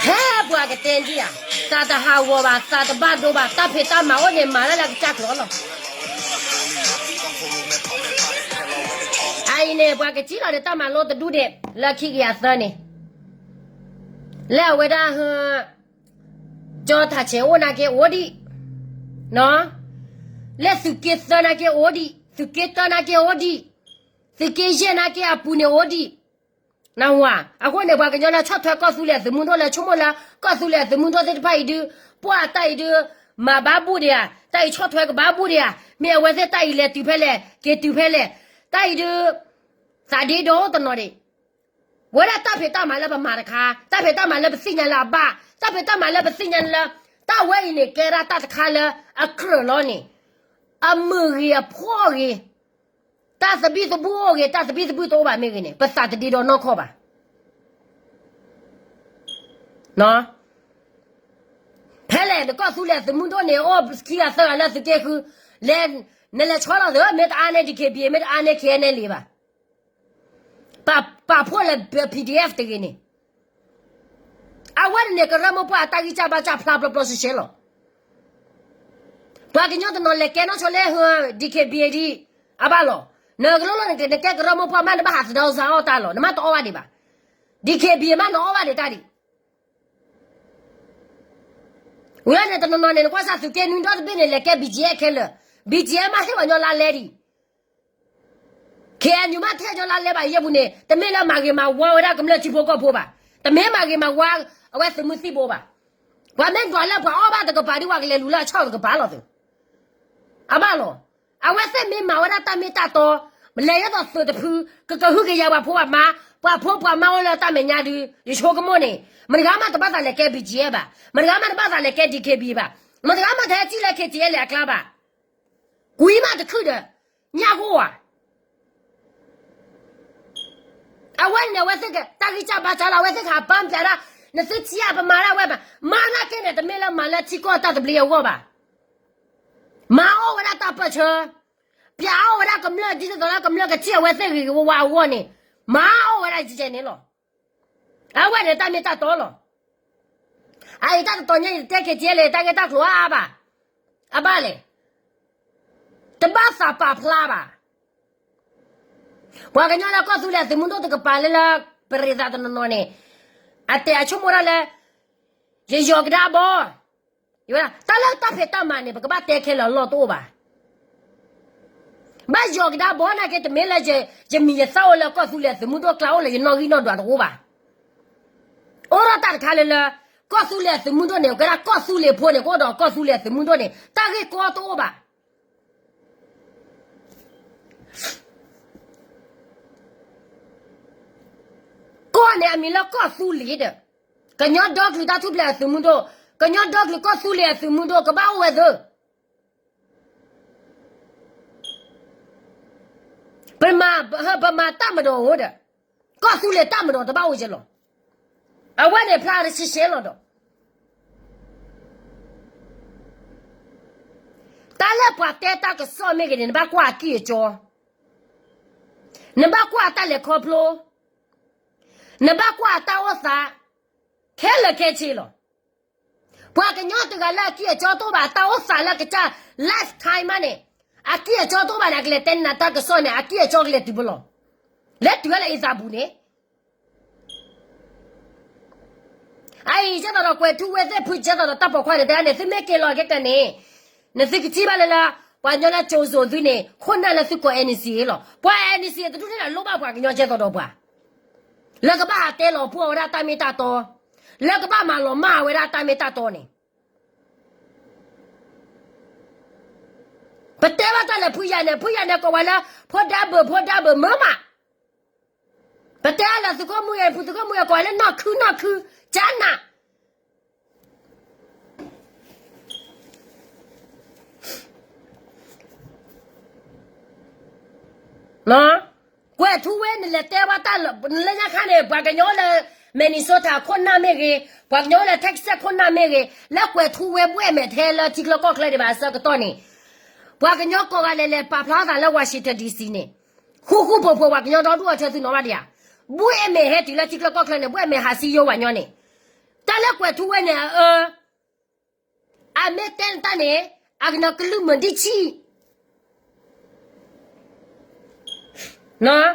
ဟဲပှၤကတဲဒံးဧါ, သးတဟးဂီၤဘၣ် သးတဘၣ်ဒိဘၣ် တၢ်ဖံးတၢ်မၤအိၣ်န့ၣ် မၤတၢ်လၢကစၢ်ကျိၤလီၤ. အအံၤန့ၣ် ပှၤကထံၣ်လီၤဒီးတၢ်မၤလိတဒူၣ်ဒဲး လၢခံကယၤသၢန့ၣ်, လၢအဝဲဒၣ် ကၠီထးဆဲးအိၣ်နာ်က့အိၣ်ဒံး, လၢသုးက့သၢနာ်က့အိၣ်ဒံး, သုးက့တၢနာ်က့အိၣ်ဒံး, သုးက့ယဲၢ်နာ်က့အပူၤန့ၣ်အိၣ်ဒံး. နၢ်ဟူဧါ, အဃိန့ၣ် ပှၤကညီလၢဆီၣ်ထွဲကီၢ်သူလ့ၤအသုးမုၢ်ဒိၣ် လၢဆိကမိၣ်လၢ ကီၢ်သူလ့ၤအသုးမုၢ်ဒိၣ်သ့ၣ်တဖၣ်အံၤဒုး ပှၤတၢ်အံၤဒုး မၤဘၣ်ဘူၣ်ဒံးဧါ, တၢ်အံၤဆီၣ်ထွဲကဘၣ်ဘူၣ်ဒံးဧါ, မ့ၢ်အဝဲသ့ၣ်တၢ်အံၤလဲၤတုၤဖဲလဲၣ် က့ၤတုၤဖဲလဲၣ်, တၢ်အံၤဒုး သးဒ့ဒီတနီၤဒံး ဝဲဒၣ်တၢ်ဖံးတၢ်မၤလၢပမၤတခါ, တၢ်ဖံးတၢ်မၤလၢပသ့ၣ်ညါလၢအဘၣ်, တၢ်ဖံးတၢ်မၤလၢပသ့ၣ်ညါလၢ တၢ်ဝဲအံၤန့ၣ် ကဲဒၣ်တၢ်တခါလၢအကြၢးလီၤန့ၣ်, အမုာ်ဂ့ၤအဖှီၣ်ဂ့ၤ, တၢ်သဘံၣ်သဘုၣ်အိၣ်ဂ့ၤ တၢ်သဘံၣ်သဘုၣ်တအိၣ်ဘၣ်မ့ၢ်ဂ့ၤန့ၣ် ပသးတဒ့ဒီနီၢ်ခီၣ်ဘၣ်. ဖဲလဲၣ် နကီၢ်သူလ့ၤသုးမုၢ်ဒိၣ်န့ၣ် အိၣ်ခံဂၤသၢဂၤလၢသုးက့ဃု, လဲၤ နလဲၤဆီလီၤသၢ မ့ၢ်တအါန့ၢ် DKBA မ့ၢ်တအါန့ၢ် KNLA ဘၣ်. ပာ်ဖှိၣ်လၢ PDF တဂ့ၤန့ၣ်, အဝဲန့ၣ်န့ၣ် ကရၢမိၢ်ပှၢ်အတၢ်ဂံၢ်စၢ်ဘါစၢ်ဖျါပျီပျီရှဲရှဲလီၤ. ပှၤကညီတနီၤလဲၤကဲနီၣ်ဆိလၢ DKBA ဒံး အဘၣ်လီၤ. နကလိၣ်လီၤန့ၣ် နကဲကရၢမိၢ်ပှၢ်မး နဘၣ်ဟးသဒီစါအီၣ်တၢ်လီၤ နမ့ၢ်တအီၣ်ဘၣ်ဒံးဘၣ်. DKBA မးနအီၣ်ဘၣ်ဒံးတၢ်ဒံး ဝဲန့ၣ်တနီၤနီၤန့ၣ် နကွၢ်စၢ်သုးက့နွံဒီတဘ့ၣ်န့ၣ် လဲၤကဲ BGF ခဲလၢာ်, BGF မးဟ့ၣ်ပှၤကညီလါလဲဒံး, KNU မးတဟ့ၣ်ကညီလါလဲဘၣ် ယဲၢ်ပူၤန့ၣ် တမ့ၢ်လၢမၤဂ့ၤမၤဝါဝဲဒၣ်ကမျၢၢ်ထံဖိကီၢ်ဖိဘၣ်, တမ့ၢ်မၤဂ့ၤမၤဝါ အဝဲသုးမုၢ်သံၣ်ဘိဘၣ်. ပှၤမ့ၢ်ဒွးလၢပှၤအီၣ်ဘၣ်တကပၤဒီး ပှၤကလဲၤလူၤလၢအဆီၣ်တကပၤလီၤသု. အဘၣ်လီၤ. အဝဲသ့ၣ်မ့ၢ်မၤဝဲဒၣ်တၢ်မ့ၢ်တၢ်တီ, လဲၤယဲသိးသုးတဖု, ကကဟုကယာ်ပှၤဖိပှၤမါ, ပှၤဖိပှၤမါအိၣ်လၢတၢ်မဲာ်ညါဒုး, ယဆိကမိၣ်န့ၣ်, မတဂၤမးတဘၣ်သးလဲၤကဲ ဘီၣ်ကၠံၣ်ဘၣ်, မတဂၤမးတဘၣ်သးလဲၤကဲ ဒံၣ်ခ့ဘံၣ် ဘၣ်, မတဂၤမးတဟဲစံၣ်လၢ ခ့စံၣ်အဲလဲၣ် အကျါဘၣ်, ကွံာ်မးတခုၣ်ဒီး, ညၣ်ဂိၢ်ဧါ အဝဲန့ၣ် အဝဲသ့ၣ်က တၢ်ဂံၢ်စၢ်ဘါစၢ်လီၤ, အဝဲသ့ၣ်ကဟးပာ်ပျးဒၣ်, နသုထံၣ်ဧါ ပမၤဒၣ်ဝဲဘၣ်, မၤနာ်က့န့ၣ် တမ့ၢ်လၢမၤလၢထံကီၢ်တၢ်သဘျ့အဂီၢ်ဘၣ်, မၤအီၣ်ဝဲဒၣ်တၢ်ပၢၢ်ဆၢ, ပျးအီၣ်ဝဲဒၣ်ကမျၢၢ်ဒ်သိးလၢကမျၢၢ်ကထံၣ်အဝဲသ့ၣ်ဂ့ၤဂ့ၤဝါဝါအဂီၢ်န့ၣ်, မၤအီၣ်ဝဲဒၣ်ယဲန့ၣ်လီၤ. အဝဲန့ၣ်တၢ်မ့ၢ်တၢ်တီလီၤ. အအံၤတၢ်တတီၤညါအံၤ တတဲ ခ့စံၣ်အဲလဲၣ် တၢ်ဂ့ၢ်တၢ်ကျိၤအါအါဘၣ်, အဘၣ်လဲၣ်, တဘၣ်သးပာ်ဖျါဘၣ်. ပှၤကညီလၢကီၢ်သူလ့ၤအသုးမုၢ်ဒိၣ်တကပၤလၢလၢ ပရ့သးတနီၤနီၤန့ၣ်, အတဲအဆိကမိၣ်ဒၣ်လၢ ယယီၤကဒါဘီ, တၢ်လၢတၢ်ဖံးတၢ်မၤန့ၣ် ပကဘၣ်တဲခဲလၢာ်အလီၢ်တအိၣ်ဘၣ်. ဘၣ်ယီၤကဒါဘီနာ်က့ တမ့ၢ်လၢ ယမံၤယသၣ်အိၣ်လၢကီၢ်သူလ့ၤအသုးမုၢ်ဒိၣ်ကျါအိၣ်လၢယနီၣ်ဂံၢ်နီၣ်ဒွးတအိၣ်ဘၣ်. အိၣ်ဒီးတၢ်တခါလၢလၢ ကီၢ်သူလ့ၤအသုးမုၢ်ဒိၣ်န့ၣ် ကဲဒၣ်ကီၢ်သူလ့ၤဖိန့ၣ် ကအိၣ်ဒီးကီၢ်သူလ့ၤအသုးမုၢ်ဒိၣ်န့ၣ် တၢ်ဂ့ၢ်ကီတအိၣ်ဘၣ်. ကီၢ်န့ၣ်အမံၤလၢကီၢ်သူလ့ၤဒီး, ကညီဒီကလုာ်တၢ်ထူၣ်ဖျဲးအသုးမုၢ်ဒိၣ်, ကညီဒီကလုာ်ကီၢ်သူလ့ၤအသုးမုၢ်ဒိၣ် ကဘၣ်အိၣ်ဝဲသ့ ပမၤ, ပမၤတၢ်မဒီးဧိၤဒီး, ကီၢ်သူလ့ၤတၢ်မဒီးတဘၣ်အိၣ်ယဲလီၤ. အဝဲန့ၣ်ဖျါတဆှဲဆှဲလီၤဒီး, တၢ်လၢပှၤတဲတၢ်ကစီၣ်မ့ၢ်ဂ့ၤန့ၣ် နဘၣ်ကွၢ်အကံၢ်အကၠီ, နဘၣ်ကွၢ်အတၢ်လဲၤခီဖျိ, နဘၣ်ကွၢ်အတၢ်အိၣ်သး, ခဲလၢာ်ခဲဆ့လီၤ. ပှၤကညီတဂၤလၢအကံၢ်အကၠီတအိၣ်ဘၣ် အတၢ်အိၣ်သးလၢကစၢ် lifetime မးန့ၣ်, အကံၢ်အကၠီတအိၣ်ဘၣ်န့ၣ် အကလဲၤတဲနၤတၢ်ကစီၣ်န့ၣ် အကံၢ်အကၠီကလဲၤတုၤဖဲလဲၣ်, လဲၤတုၤဝဲလၢအံသးပူၤန့ၣ် အအံၤ ကဲသိးဒီးကွဲၤထူဝ့သ့ၣ်ဖု ကဲသိးဒီးတၢ်ပိာ်ခွါန့ၣ် တဲန့ၣ် သုမ့ၢ်က့ၤလီၤကဲကန့ၣ်, နသုကထံၣ်ဘၣ်လၢလၢ, ပှၤကညီလၢကၠိၤစိၤသုန့ၣ် ခိၣ်နၢ်လၢသုကိး NCA လီၤ. ပှၤ NCA တဒူၣ်န့ၣ်ဒီး လိၣ်ဘၣ်ပှၤကညီကဲသိးဒီးပှၤ လၢကဘၣ်ဟးတဲလီၤပှီၢ်ဝဲဒၣ်တၢ်မ့ၢ်တၢ်တီ, လၢကဘၣ်မၤလီၤမၢ်ဝဲဒၣ်တၢ်မ့ၢ်တၢ်တီန့ၣ်, ပတဲဘၣ်တၢ်လၢဖုယၤန့ၣ် ဖုယၤန့ၣ်ကိးဝဲလၢ ဖိဒါဘုး ဖိဒါဘုးမၢမး, ပတဲလၢသုးခိၣ်မုၣ်ဂ့ၤ ဖုသုးခိၣ်မုၣ်ဂ့ၤ ကိးဝဲလၢနီၢ်ခုနီၢ်ခု, ကနၣ် ကွဲၤထူဝ့ နလဲၤတဲဘၣ်တၢ်လၢညါခါန့ၣ် ပှၤကညီလၢ Minnesota ခိၣ်နၢ်မ့ၢ်ဂ့ၤ, ပှၤကညီလၢ Texas ခိၣ်နၢ်မ့ၢ်ဂ့ၤ, လၢကွဲၤထူဝ့ဘှဲၣ်မဲာ်ထဲလၢထံချၢကီၢ်ချၢဒံးဘၣ်အဆၢကတီၢ်န့ၣ်, ပှၤကညီကိးဂၤလဲၤလဲၤပာ်ဖျါသးလၢ Washington DC န့ၣ်, ဃူဃူဖိးဖိး ပှၤကညီဒီဒူၣ်အီၤဆၢသုနီၤဘၣ်ဒံးဧါ, ဘှဲၣ်မဲာ်ဟဲတုၤလၢထံချၢကီၢ်ချၢန့ၣ် ဘှဲၣ်မဲာ်ဟးစံယိပှၤကညီန့ၣ်, တၢ်လၢကွဲၤထူဝ့န့ၣ် အအၢ အမ့ၢ်တဲနတၢ်န့ၣ်, အကနၢၤကလုၢ်မုာ်ဒံးဆံး,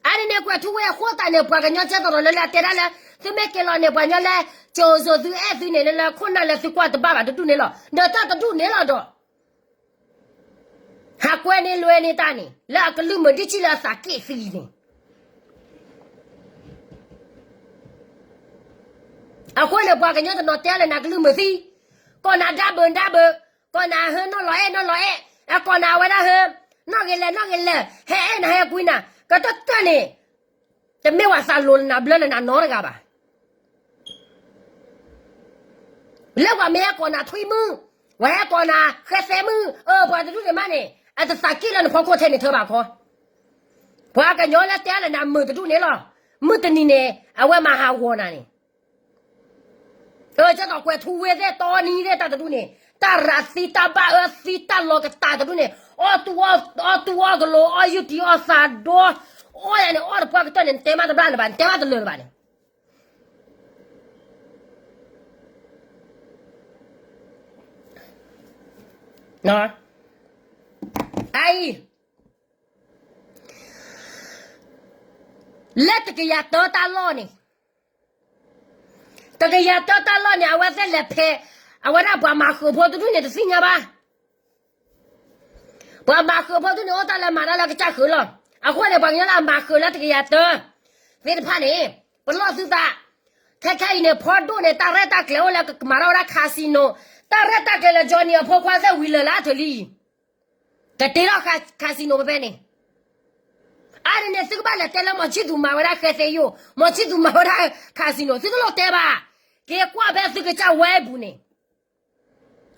အန့ၣ်န့ၣ် ကွဲၤထူဝ့အဃိသတးန့ၣ် ပှၤကညီကဲသိးဒီးလၢလၢအတဲဒၣ်လၢ သုမ့ၢ်က့ၤလီၤန့ၣ် ပှၤကညီလၢ ကၠိၤစိၤသုအဲၣ်သုန့ၣ် လၢလၢခိၣ်နၢ်လၢသုကွၢ်တဘၣ်ဘၣ်တဒူၣ်န့ၣ်လီၤ. ဒီးတၢ်တဒူၣ်န့ၣ်လီၤဒီး ဟးကွဲန့ၢ်လွဲန့ၢ်တၢ်န့ၣ် လၢအကလုၢ်မုာ်ဒံးဆံးလၢအသးက့ၣ်သံန့ၣ် အဃိန့ၣ် ပှၤကညီတနီၤတဲလၢနၤကလုၢ်မုာ်သံ, ကိးနၤဒါဘုးဒါဘုး, ကိးနၤဟၢနီၢ်လီၤအဲၣ်နီၢ်လီၤအဲၣ်, အကိးနၤဝဲဒၣ်ဟၢ, နီၢ်ဂ့ၤလဲၣ်နီၢ်ဂ့ၤလဲၣ်, ဟဲအဲၣ်နၤဟဲကွံနၤ, ကတၢၢ်တၢၢ်န့ၣ်, တမ့ၢ်ပှၤသးလိၤလၢနၤဘျၢလၢနၤနီတဂၤဘၣ်. လၢပှၤမ့ၢ်ဟဲကိးနၤထွံၣ်မုၣ်, ပှၤဟဲကိးနၤဃဲသဲမုၣ်, အၢ ပှၤတဒူၣ်န့ၣ်မးန့ၣ် အတသးက့ၣ်လၢနဖီခိၣ်ထဲန့ၣ်ထၢဘၣ်ခီ, ပှၤကညီလၢတဲလၢနၤမုာ်တဒူၣ်န့ၣ်လီၤ, မုၢ်တနံၤန့ၣ် အဝဲမၤဟးဂီၤနၤန့ၣ် အၢ ကဲသိးကွဲၤထူဝ့သ့ၣ်တီနံၤသ့ၣ်တၢ်တဒူၣ်န့ၣ် တၢ်ရးသံတၢ်ဘၣ်အၢသံတၢ်လီၤကတၢ်တဒူၣ်န့ၣ် အီၣ်တူၢ်အီၣ်ကလိၤ အီၣ်ယူၢ်တံၢ်အီၣ်သးဒီ, အီၣ်ယၤန့ၣ် အီၣ်တပှၢ်ကတၢၢ်န့ၣ် နတဲမးတဘျါလၢၤဘၣ် နတဲမးတလၢာ်လၢၤဘၣ်န့ၣ် အအံၤ လၢတကယၤတၢတၢ်လီၢ်န့ၣ်, တကယၤတၢတၢ်လီၢ်န့ၣ် အဝဲသ့ၣ်လဲၤဖဲး, အဝဲဒၣ်ပှၤမၤဃုာ်ဖိတဒူၣ်န့ၣ်တသ့ၣ်ညါဘၣ်. ပှၤမၤဃုာ်ဖိတဒူၣ်န့ၣ် အိၣ်တၢ်လၢမၤတၢ်လၢကစၢ်ဃုာ်လီၤ. အဃိန့ၣ် ပှၤကညီလၢအမၤဃုာ်လၢတကယၤတၢ သ့ၣ်တဖၣ်န့ၣ်, ပလီၢ်သုသး, ခဲခဲအံၤန့ၣ် ဖီဒိၣ်န့ၣ် တၢ်ရဲၣ်တၢ်ကျဲၤအိၣ်လၢကမၤထီၣ်ဝဲဒၣ် casino, တၢ်ရဲၣ်တၢ်ကျဲၤလၢ Johnny အဖိခွါသ့ၣ်ဝံၤလၢာ်လၢအထၢၣ်လံ, ကတ့ထီၣ် casino ဖဲဖဲန့ၣ်, အါန့ၣ်န့ၣ် သုကဘၣ်လဲၤတဲလၢ မီၤဆံၣ်သူၤမၤဝဲဒၣ်ဃဲသ့ယိၣ်, မီၤဆံၣ်သူၤမၤဝဲဒၣ် casino သုတလိၣ်တဲဘၣ်, က့ၤကွၢ်ဖဲသုကစၢ်ဝဲအပူၤန့ၣ်,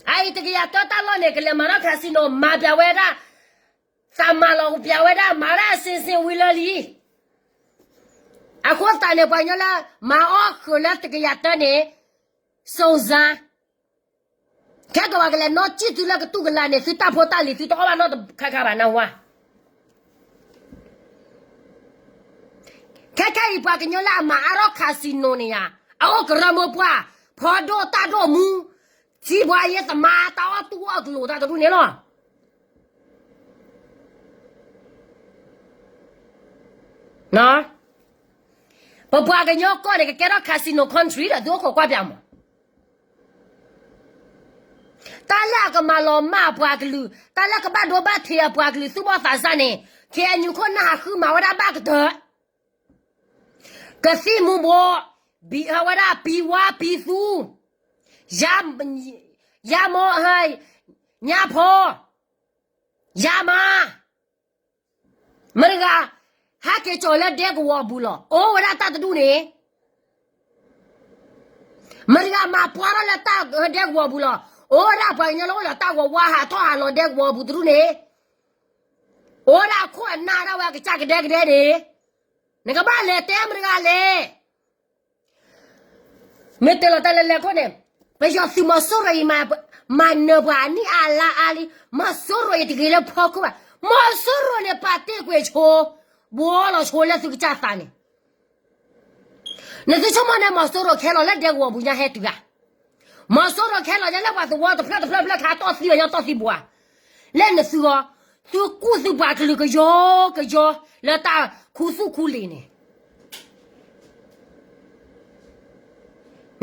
အအံၤတကယၤတၢတၢ်လီၢ်န့ၣ် ကလဲၤမၤထီၣ် casino မၤပျးဝဲဒၣ်, သးမၤလီၤပျးဝဲဒၣ် မၤဝဲဒၣ်အစ့စ့ဝံၤလၢလံ အဃိသတးန့ၣ် ပှၤကညီလၢ မၤအီၣ်ဃုာ်လၢတကယၤတၢန့ၣ်, စုံစမ်း, ခဲကဝးကလဲၤနီၣ်စံၣ်သုလၢကတူၢ်ကလာ်န့ၣ် သုတၢ်ဖိတၢ်လံၤ သုတအီၣ်ဘၣ်နီတခါခါဘၣ် နဝါ. ခဲခဲအံၤပှၤကညီလၢအမၤအါထီၣ် casino န့ၣ်ယါ, အအိၣ်ကရၢမိၢ်ပှၢ်, ဖီဒိၣ်တၢ်ဒိၣ်မူ, ထံပှၤယဲသမါ တၢ်အီၣ်တူၢ်အီၣ်ကလိာ်တၢ်တဒူၣ်န့ၣ်လီၤ. ပပှၤကညီကီၢ်န့ၣ် ကကဲထီၣ် casino country ဒီး သုအိၣ်ခိးကွၢ်ပၠးမး. တၢ်လၢအကမၤလီၤမၢ်အပှၤကလုာ်, တၢ်လၢကဘၣ်ဒိဘၣ်ထံးအပှၤကလုာ် သူၣ်ဘီၣ်သးစၢ်န့ၣ်, KNU ခိၣ်နၢ်ဟးဃုမၤဝဲဒၣ်ဘၣ်ကတၢၢ်, ကသံၣ်မူၤဘှီး, ဘံဝဲဒၣ်ပံဝါပံသူ, ယါ, ယါမီ, ညါဖီ, ယါမါ, မတၤတဂၤ ဟဲက့ၤကၠီၤလၢဒဲကဝီၤအပူၤလီၤ. အိၣ်ဝဲဒၣ်တၢ်တဒူၣ်န့ၣ်, မတၤတဂၤမၤပှၤထီၣ်လၢတၢ်ဒဲကဝီၤအပူၤလီၤ. အိၣ်ဝဲဒၣ်ပှၤကညီလၢအိၣ်ဒီးတၢ်ဂီၤဝါ ဟးထီၣ်ဟးလီၤဒဲကဝီၤအပူၤတဒူၣ်န့ၣ်, အိၣ်ဝဲဒၣ်အခိၣ်အနၢ်ဒၣ်ဝဲအကစၢ်ကဒဲကဒဲန့ၣ်, နကဘၣ်လဲၤတဲမတၤတဂၤလဲၣ်. မ့ၢ်တဲလီၤတၢ်လၢလဲၤခိၣ်န့ၣ်, ပယီၤသုးမီၤစိရိၤအံၤ မၤနၢၤပှၤအနံၣ်အါလါအါလံ, မီၤစိရိၤအံၤတဂ့ၤလၢဖီခိၣ်ဘၣ်. မီၤစိရိၤန့ၣ် ပာ်တ့ၢ်ကွံာ်ဆိ, ဘှီလီၤဆိလၢသုကစၢ်သးန့ၣ်, နသုဆိကမိၣ်န့ၣ် မီၤစိရိၤကဟဲလီၤလၢဒဲကဝီၤပူၤညါဟဲတုၤဧါ. မီၤစိရိၤကဟဲလီၤညါလၢပှၤသဝီတဖျၢၣ်တဖျၢၣ်ဖျၢၣ်ခါတီၢ်သံအီၤညီတီၢ်သံဘှီဧါ. လၢနသုဂီၢ်, သုကူၣ်သုပှၤကလုာ်ကယီကယီ, လၢတၢ်ခူသူၣ်ခူလ့ၤန့ၣ်,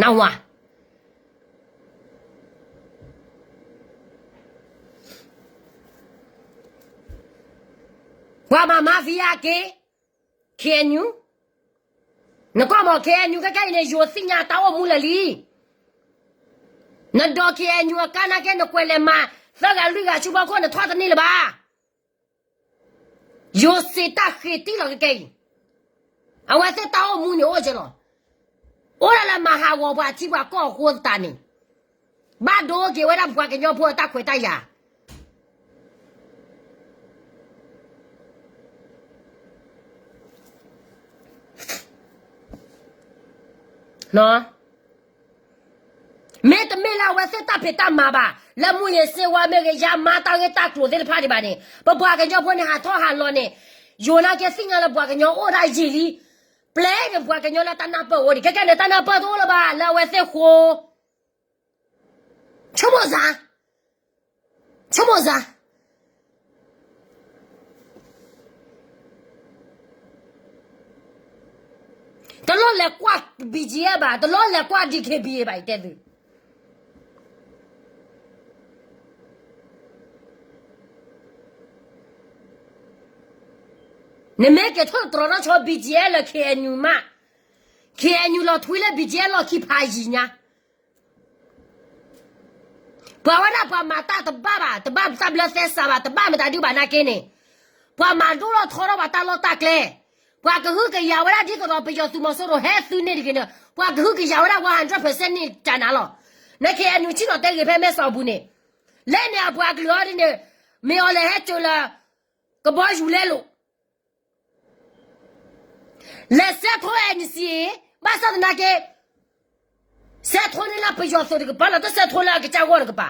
နဝၤ ပှၤမၤ mafia က့ၤ KNU, နကွၢ်မး KNU ခဲခဲအံၤန့ၣ် ယိၤသ့ၣ်ညါတၢ်အိၣ်မူလၢာ်လံ. နဒိး KNU အကါနာ်က့ နကွဲးလဲၤမၤ သၢဂၤလွံၢ်ဂၤဆူဖီခိၣ် နထီၣ်တန့ၢ်လၢၤဘၣ်. ယိၤစံးတၢ်ဃ့တံၢ်လီၤခဲခဲအံၤ, အဝဲသ့ၣ်တၢ်အိၣ်မူန့ၣ်အိၣ်က့လီၤ. အိၣ်ဒၣ်လၢမၤဟးဂီၤပှၤထံပှၤကီၢ်အဃိသတးန့ၣ်, ဘၣ်ဒိက့ၤဝဲဒၣ်ပှၤကညီဖိအတၢ်ခွဲးတၢ်ယာ် မ့တမ့ၢ်လၢအဝဲသ့ၣ်တၢ်ဖံးတၢ်မၤဘၣ်, လၢမူးယစ်ဆေးဝါးမ့ၢ်ဂ့ၤ ယါမါတၢ်ဂ့ၢ်တၢ်ကျိၤသ့ၣ်တဖၣ်ဒံးဘၣ်န့ၣ်, ပပှၤကညီဖိန့ၣ် ဟးထီၣ်ဟးလီၤန့ၣ်, ယိၤနာ်က့သ့ၣ်ညါလၢပှၤကညီအိၣ်ဒၣ်ယံာ်လံ, ပျဲန့ၣ်ပှၤကညီလၢတၢ်နၢ်ပၢၢ်အိၣ်ဒံး, ခဲကဲန့ၣ် တၢ်နၢ်ပၢၢ်တအိၣ်လၢၤဘၣ် လၢအဝဲသ့ၣ်ဃိ, ဆိကမိၣ်စၢ် ဆိကမိၣ်စၢ် တလိၣ်လဲၤကွၢ် BGF ဘၣ်, တလိၣ်လဲၤကွၢ် DKBA ဘၣ် ယတဲသု, နမ့ၢ်က့ၤထီၣ်တြီၤထီၣ်ဆီ BGF လၢ KNU မး, KNU လီၤထွံလၢ BGF လီၢ်ခံဖးယံၤညါ ပှၤဝဲဒၣ်ပှၤမၤတၢ်တဘၣ်ဘၣ်, တဘၣ်တၢ်ဘျၢသဲစးဘၣ်, တဘၣ်မတၤဒုဘၣ်နာ်က့န့ၣ်, ပှၤမၤဒိၣ်ထီၣ်ထီထီၣ်ပှၤတၢ်လီၢ်တၢ်ကျဲ, ပှၤကဟုကယာ်ဝဲဒၣ်ဒ်သိးဒီး ပယီၤသုးမီၤစိရိၤဟဲသုန့ၢ်တဂ့ၤန့ၣ်, ပှၤကဟုကယာ်ဝဲဒၣ် one hundred percent န့ၣ်တၢ်နၤလီၤ. န KNU ဆ့ၣ်နီၤတဲဂ့ၤဖဲမဲစီၣ်အပူၤန့ၣ်, လၢန့ၣ်အပှၤကလုာ်အီၤဒ်န့ၣ်, မ့ၢ်အီၤလဲၤဟဲစၢၤလၢ ကဘီယူၤလဲလိာ် လဲၤစဲးထိ NCA, ဘၣ်ဆၣ်သနာ်က့, စဲးထိန့ၢ်လၢပယီၤသုးတကပၤလီၤ, တစဲးထိလၢအကစၢ်ဂီၢ်တကပၤ.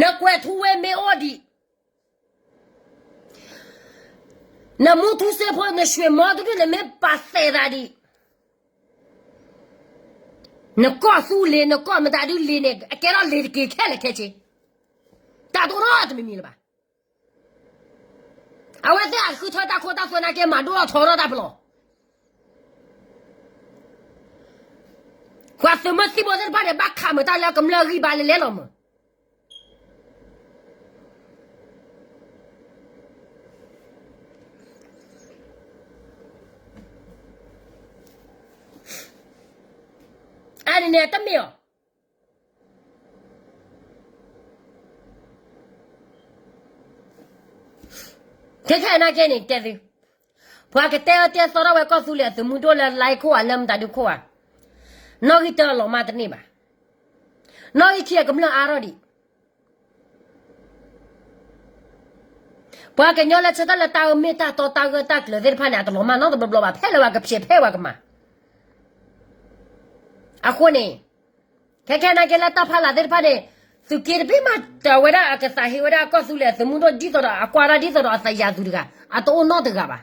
နကွဲးထူဝဲမ့ၢ်အိၣ်ဒံး, နမူထူစ့ဖိ နဆွ့ၣ်မီတဒု နမ့ၢ်ပာ်သဲးသးဒံး, နကီၢ်သူလ့ၤ နကီၢ်မတၤဒုလ့ၤန့ၣ် အကဲထီၣ်လ့ၤတက့ၤခဲလၢာ်ခဲဆ့, တၢ်တအိၣ်နီတမံၤမံၤလၢၤဘၣ်. အဝဲသ့ၣ်အဃုထၢတၢ်ခိတၢ်သွဲနာ်က့ မၤဒိၣ်ထီၣ်ထီထီၣ်တၢ်ပလီၢ် ပှၤသုးမုၢ်သံၣ်ဘိသ့ၣ်တဖၣ်န့ၣ် ဘၣ်ခးမုာ်တၢ်လၢကမျၢၢ်ဂံၢ်ဘါလဲၤလဲၤလီၤမုာ်. န့ၣ်တမ့ၢ်အီၤ. ခဲခဲနာ်က့န့ၣ် တဲသု, ပှၤကတဲအၢတဲသီထီၣ်ဝဲကီၢ်သူလ့ၤအသုးမုၢ်ဒိၣ်လၢ line ခိၣ်ဧါ လၢမတၤဒုခိၣ်ဧါ, နီၣ်ဂံၢ်တၢအလီၤမၢ်တန့ၢ်ဘၣ်. နီၣ်ဂံၢ်ခံအကမျၢၢ်အါထီၣ်ဒံး. ပှၤကညီလၢဆၢထၢၣ်လၢတၢ်အၢမ့ၢ်တၢ်တီတၢ်ဂၢၢ်တၢ်ကျၢၤသ့ၣ်တဖၣ်န့ၣ် အတလီၤမၢ်နီတဘျီဘျီဘၣ်, ဖဲလၢပှၤကဖျဲးဖဲပှၤကမၤ. အဃိန့ၣ် ခဲခဲနာ်က့လၢတၢ်ဖီလာ်သ့ၣ်တဖၣ်န့ၣ် သုးက့တဘ့ၣ်မး တဝဲဒၣ်အကသးဟ့ဝဲဒၣ်ကီၢ်သူလ့ၤအသုးမုၢ်ဒိၣ် ဒ်သိးဒီးအကွၢ်တၢ်ဒ်သိးဒီးအသးယၤသူတဂၤ အတအိၣ်နီတဂၤဘၣ်.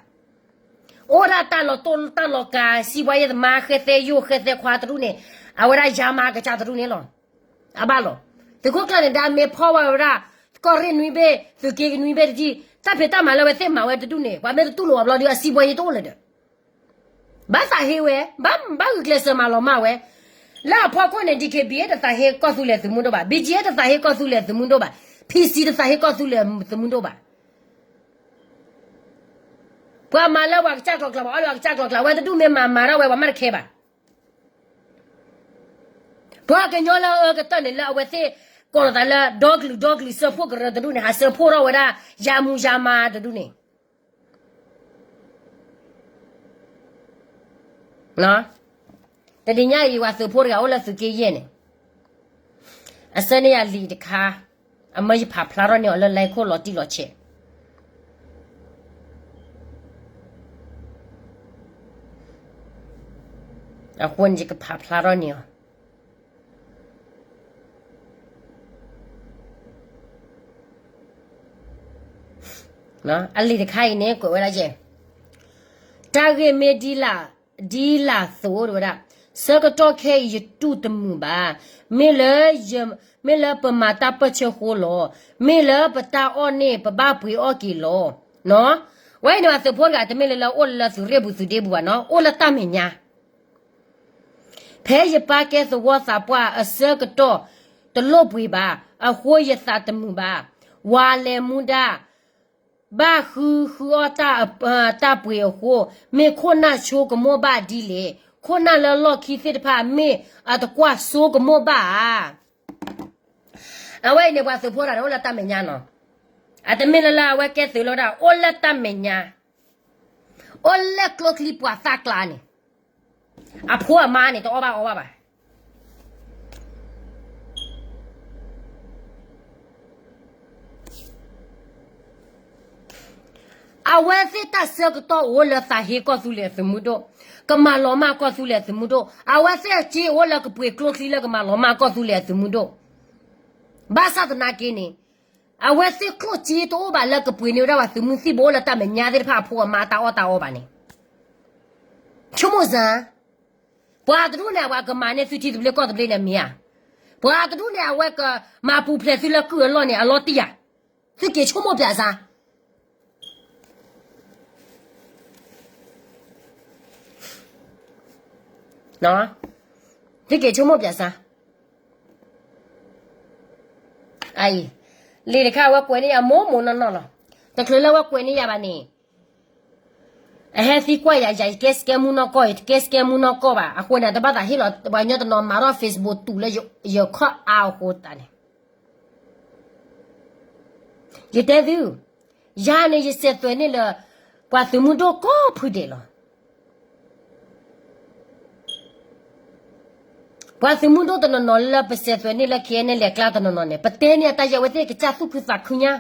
အိၣ်ဒၣ်တၢ်လီၤတိၢ်တၢ်လီၤကၤ စံးဘှါယဲၢ်သမါ ဃဲသဲယိၣ်ဃဲသဲခွါတရူၣ်န့ၣ် အဝဲဒၣ်ယါမါကစၢ်တရူၣ်န့ၣ်လီၤ. အဘၣ်လီၤ. သုးခိၣ်ကျၢၢ်န့ၣ် ဒ်မ့ၢ်ဖီၣ်ဝဲဝဲဒၣ် ကီၢ်ရ့ၣ်နွံဘ့ၣ် သုးက့နွံဘ့ၣ်တထံၣ် တၢ်ဖံးတၢ်မၤလၢအဝဲသ့ၣ်မၤဝဲတဒူၣ်န့ၣ် ပှၤမ့ၢ်တတူၢ်လိာ်အီၤဘျီဒီး အစံးဘှါယဲၢ်တအိၣ်လၢၤဒီး ဘၣ်သးဟ့ဝဲ ဘၣ်ဂုာ်ကျဲးစၢးမၤလီၤမၢ်ဝဲ လၢအဖီခိၣ်န့ၣ် DKBA တသးဟ့ကီၢ်သူလ့ၤသုးမုၢ်ဒိၣ်ဘၣ်, BGF တသးဟ့ကီၢ်သူလ့ၤသုးမုၢ်ဒိၣ်ဘၣ်, PC တသးဟ့ကီၢ်သူလ့ၤသုးမုၢ်ဒိၣ်ဘၣ်. ပှၤမၤလၢပှၤကစၢ်ကျီၤကျါ ပှၤအီၣ်လၢပှၤကစၢ်ကျီၤကျါ အဝဲတဒူၣ်မ့ၢ်မၤမၤထီၣ်ဝဲ ပှၤမ့ၢ်တခဲဘၣ်. ပှၤကညီလၢအအၢကတၢၢ်န့ၣ် လၢအဝဲသ့ၣ်ကိးလီၤသးလၢ ဒီကလုာ်ဒီကလုာ် စၢဖှိၣ်ကရၢတဒူၣ်န့ၣ် ဟးစၢဖှိၣ်ထီၣ်ဝဲဒၣ် ယါမူယါမါတဒူၣ်န့ၣ် တနံၤညါအံၤ ပှၤသုးဖိတဂၤအိၣ်လၢသုးက့ယဲၢ်န့ၣ် အဆၢန့ၢ်ယၤလံာ်တခါ, အမၢယဖးဖျါထီၣ်န့ၢ်အီၤလၢ line ခိၣ်လီၤတံၢ်လီၤဆဲး အဃိန့ၣ် ယကဖးဖျါထီၣ်န့ၢ်အီၤ. အလံာ်တခါအံၤန့ၣ် ကွဲးဝဲဒၣ်ယဲၢ်, တၢ်ဂ့ၢ်မ့ၢ်ဒ်လၢ်, ဒ်လၢ်သိးဝဲဒၣ်, ဆၢကတီၢ်ခဲအံၤယတူၢ်တမုာ်ဘၣ်, မ့ၢ်လၢ, မ့ၢ်လၢပမၤတၢ်ပၢၢ်ဆၢဃိလီၤ, မ့ၢ်လၢပတၢ်အီၣ်န့ၣ် ပဘၣ်ပှ့ၤအီၣ်က့ၤလီၤ. ဝဲအံၤန့ၣ် ပှၤသုးဖိတဂၤ တမ့ၢ်လၢလၢအိၣ်လၢသုးရ့ၣ်ပူၤသုးဒ့ပူၤဘၣ်နီၤ, အိၣ်လၢတၢ်မဲာ်ညါ ဖဲယပၢ်ကဲသဝီသးပှၢ်အဆၢကတီၢ်တလိၣ်ပှ့ၤဘၣ်, အဃိယသးတမုာ်ဘၣ်. ဝၤလဲၤမူဒါ ဘၣ်ဃုဃုအီၣ်တၢ်ပှ့ၤအဃိ, မ့ၢ်ခိၣ်နၢ်ဆိကမိၣ်ဘၣ်ဒ်လဲၣ်. ခိၣ်နၢ်လၢလီၢ်ခံသ့ၣ်တဖၣ် မ့ၢ်အတကွၢ်ဆိကမိၣ်ဘၣ်ဧါ. အဝဲအံၤန့ၣ် ပှၤသုးဖိတဂၤန့ၣ် အိၣ်လၢတၢ်မဲာ်ညါနီၤ. အတမ့ၢ်လၢလၢအဝဲကဲသုးလီၤဒၣ် အိၣ်လၢတၢ်မဲာ်ညါ, အိၣ်လၢကျိချံပှၤသၣ်ကျါန့ၣ်, အဖိအမါန့ၣ် တအီၣ်ဘၣ်အီဘၣ်ဘၣ်. အဝဲသ့ၣ်တၢ်ဆၢကတီၢ်အိၣ်လၢသးဟ့ကီၢ်သူလ့ၤအသုးမုၢ်ဒိၣ်, ကမၤလီၤမၢ်ကီၢ်သူလ့ၤအသုးမုၢ်ဒိၣ်, အဝဲသ့ၣ်အစ့အိၣ်လၢကပှ့ၤကျိချံလၢကမၤလီၤမၢ်ကီၢ်သူလ့ၤအသုးမုၢ်ဒိၣ်. ဘၣ်ဆၣ်သနာ်က့န့ၣ်, အဝဲသ့ၣ်ကျိၣ်စ့တအိၣ်ဘၣ်လၢကပှ့ၤန့ၢ်ဝဲဒၣ်ပှၤသုးမုၢ်သံၣ်ဘိအိၣ်လၢတၢ်မဲာ်ညါသ့ၣ်တဖၣ်အဖိအမါတၢ်အီၣ်တၢ်အီဘၣ်န့ၣ်, ဆိကမိၣ်စ့ၢ်, ပှၤတဒူၣ်န့ၣ် အဝဲကမၤပူၤဖျဲးသုလၢကုၢ်အလီၢ်န့ၣ် အလီၤတံၢ်ဧါ. သုက့ၤဆိကမိၣ်ပၠးစါ သုက့ၤဆိကမိၣ်ပၠးစါ. အအံၤ, လံာ်တခါအဝဲကွဲးန့ၢ်ယၤမိၢ်မိၢ်နီၢ်နီၢ်လီၤ. တချုးလၢအဝဲကွဲးန့ၢ်ယၤဘၣ်န့ၣ်, အဟဲသံကွၢ်ယၤ, ယၤယကဲစကဲမူနီၢ်ကီၢ်, ယတကဲစကဲမူနီၢ်ကီၢ်ဘၣ်. အဃိန့ၣ် တဘၣ်သးဟ့ၣ်လီၤပှၤကညီတနီၤမၤထီၣ် Facebook တူာ်လၢယခီၣ်အါအဃိသတးန့ၣ် ယတဲသု, ယၤန့ၣ်ယစဲးသွဲးန့ၢ်လၢ ပှၤသုးမုၢ်ဒိၣ်ကိးဖုဒဲးလီၤ. ပှၤသုးမုၢ်ဒိၣ်တနီၤနီၤလၢပစဲးသွဲးန့ၢ်လၢ ခဲအံၤန့ၣ် လဲၤကျါတနီၤနီၤန့ၣ် ပတဲန့ၢ်အတၢ်ယဲၢ် အဝဲသ့ၣ်ကစၢ်သူၣ်ဖှံသးခုညါ,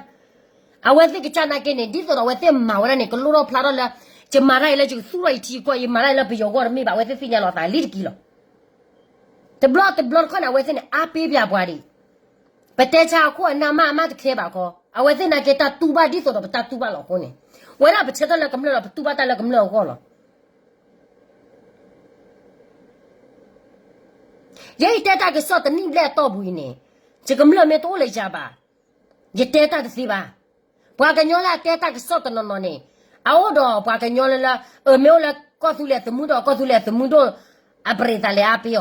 အဝဲသ့ၣ်ကစၢ်နာ်က့န့ၣ် ဒ်သိးဒီးအဝဲသ့ၣ်မၤဝဲဒၣ်န့ၣ် ကလိၣ်ထီၣ်ဖျါထီၣ်လၢ ယမၤတၢ်အံၤလၢယကသူၣ်ထီၣ်ယထံယကီၢ်, ယမၤတၢ်အံၤလၢပယီၤဂီၢ်တမ့ၢ်ဘၣ်, အဝဲသ့ၣ်သ့ၣ်ညါလီၤသးလံတက့ၢ်လီၤ. တဘျီတဘျီတခီန့ၣ် အဝဲသ့ၣ်န့ၣ် အါပ့ၢ်ပၠးပှၤဒံး, ပတဲဆါအခိၣ်အနၢ်မး အမးတခဲဘၣ်ခီ, အဝဲသ့ၣ်နာ်က့တၢ်တူၢ်ဘၣ်ဒ်သိးဒီးပတၢ်တူၢ်ဘၣ်လီၤအဃိန့ၣ်, ဝဲဒၣ်ပဆၢထၢၣ်လၢကမျၢၢ်ဒီး ပတူၢ်ဘၣ်တၢ်လၢကမျၢၢ်အဂီၢ်လီၤ. ယဲယတဲတၢ်ကစီၣ်တနံၣ်ဘျဲၣ်အတီၢ်ပူၤအံၤန့ၣ်, ယကမျၢၢ်မ့ၢ်တအိၣ်လၢယၤဘၣ်, ယတဲတၢ်တသ့ဘၣ်. ပှၤကညီလၢအတဲတၢ်ကစီၣ်တနီၤနီၤန့ၣ်, အအိၣ်ဒီးပှၤကညီလၢလၢ, အမ့ၢ်အိၣ်လၢကီၢ်သူလ့ၤသုးမုၢ်ဒိၣ်, ကီၢ်သူလ့ၤသုးမုၢ်ဒိၣ်အပရံးသးလဲၤအါပ့ၤအီၤ,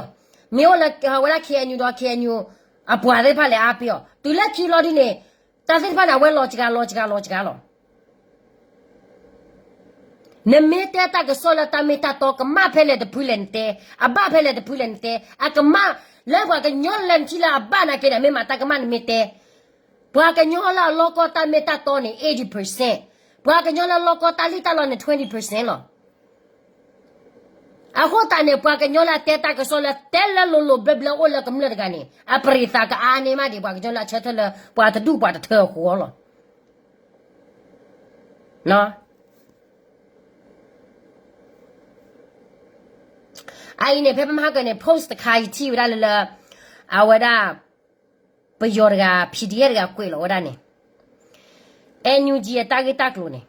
မ့ၢ်အိၣ်လၢဝဲဒၣ် KNU ဒီး KNU အပှၤသ့ၣ်တဖၣ်လဲၤအါပ့ၤအီၤ, တုၤလၢခံလီၤဒ်န့ၣ်, တၢ်သ့ၣ်တဖၣ်န့ၣ် အဝဲလီၤစှၤလီၤစှၤလီၤစှၤလီၤ. နမ့ၢ်တဲတၢ်ကစီၣ်လၢတၢ်မ့ၢ်တၢ်တီ ကမၣ်ဖဲလဲၣ်တဖုလဲၣ်နတဲ, အဘၣ်ဖဲလဲၣ်တဖုလဲၣ်နတဲ, အကမၣ်လၢပှၤကညီလၢနထံၣ်လၢအဘၣ်နာ်က့န့ၣ် မ့ၢ်မၤတၢ်ကမၣ်နမ့ၢ်တဲ, ပှၤကညီလၢအလီၢ်ကီၢ်တၢ်မ့ၢ်တၢ်တီန့ၣ် eighty percent, ပှၤကညီလၢလီၢ်ကီၢ်တၢ်လံၣ်တၢ်လီန့ၣ် twenty percent လီၤ. အဃိသတးန့ၣ် ပှၤကညီလၢအတဲတၢ်ကစီၣ်လၢတဲလၢလိၤလိၤဘျၢဘျၢအိၣ်လၢကမျၢၢ်တဂၤန့ၣ် အပြံၤသးကအါန့ၢ်မးဒံး ပှၤကညီလၢအဆၢထၢၣ်လၢပှၤတဒူၣ်ပှၤတထၢအဃိလီၤ. အအံၤန့ၣ် ဖဲပမၤကၢန့ၣ် post တခါယထံၣ်ဝဲဒၣ်လၢလၢ အဝဲဒၣ် ပယီၤတဂၤ PDF တဂၤကွဲးလီၤဝဲဒၣ်န့ၣ် NUG အတၢ်ဂ့ၢ်တၢ်ကျိၤန့ၣ်,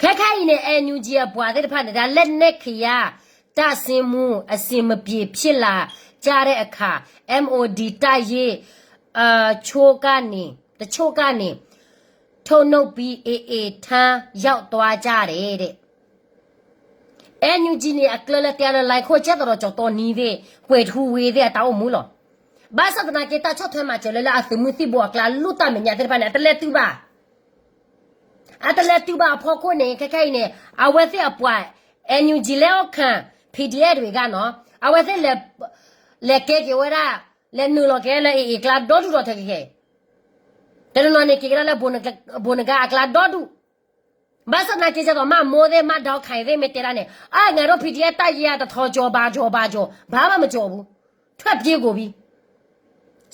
ခဲခဲအံၤန့ၣ် NUG အပှၤသ့ၣ်တဖၣ်န့ၣ် လက်နက်ခဲယမ်းတပ်ဆင်မှုအဆင်မပြေဖြစ်လာကြတဲ့အခါ MOD တပ်ရင်း ချို့ကနေ တချို့ကနေ ထုတ်နုတ်ပြီး AA ထံရောက်သွားကြတယ်တဲ့ NUG န့ၣ် အကျၢၤလၢတဲလၢ လဲခိၣ်ကဲသရီးကၠီၤတီနံၤသ့ၣ် ကွဲၤထူဝ့သ့ၣ်အတၢ်အိၣ်မူလီၤ. ဘၣ်ဆၣ်သနာ်က့ တၢ်ဆီၣ်ထွဲမၤစၢၤလၢလၢအသုးမုၢ်သံၣ်ဘိအကျါ လူၢ်တၢ်မဲာ်ညါသ့ၣ်တဖၣ်န့ၣ် အတလဲၤတုၤဘၣ်. အတလဲၤတုၤဘၣ်အဖီခိၣ်န့ၣ် ခဲခဲအံၤန့ၣ် အဝဲသ့ၣ်အပှၤ NUG လဲၤအိၣ်ခး PDF တဂၤနီၤ အဝဲသ့ၣ် လဲၤကဲက့ၤဝဲဒၣ် လဲၤနုာ်လီၤက့ၤလၢ AA အကျါဒီဒူၣ်ဒီထၢက့ၤက့ၤ တနီၤနီၤန့ၣ် က့ၤကဒါလၢ ဘိနကါအကျါဒီဒူၣ်, ဘၣ်ဆၣ်သနာ်က့ ဒ်သိးမးမိၢ်သ့ၣ် မးဒီးခါအံၤသ့ၣ် မ့ၢ်တဲဒၣ်န့ၣ် အါ ငါတို့ PDF တပ်ရင်း တထောင်ကျော် ဘာကျော် ဘာကျော် ဘာမှမကျော်ဘူး, ထွက်ပြေးကုန်ပြီ,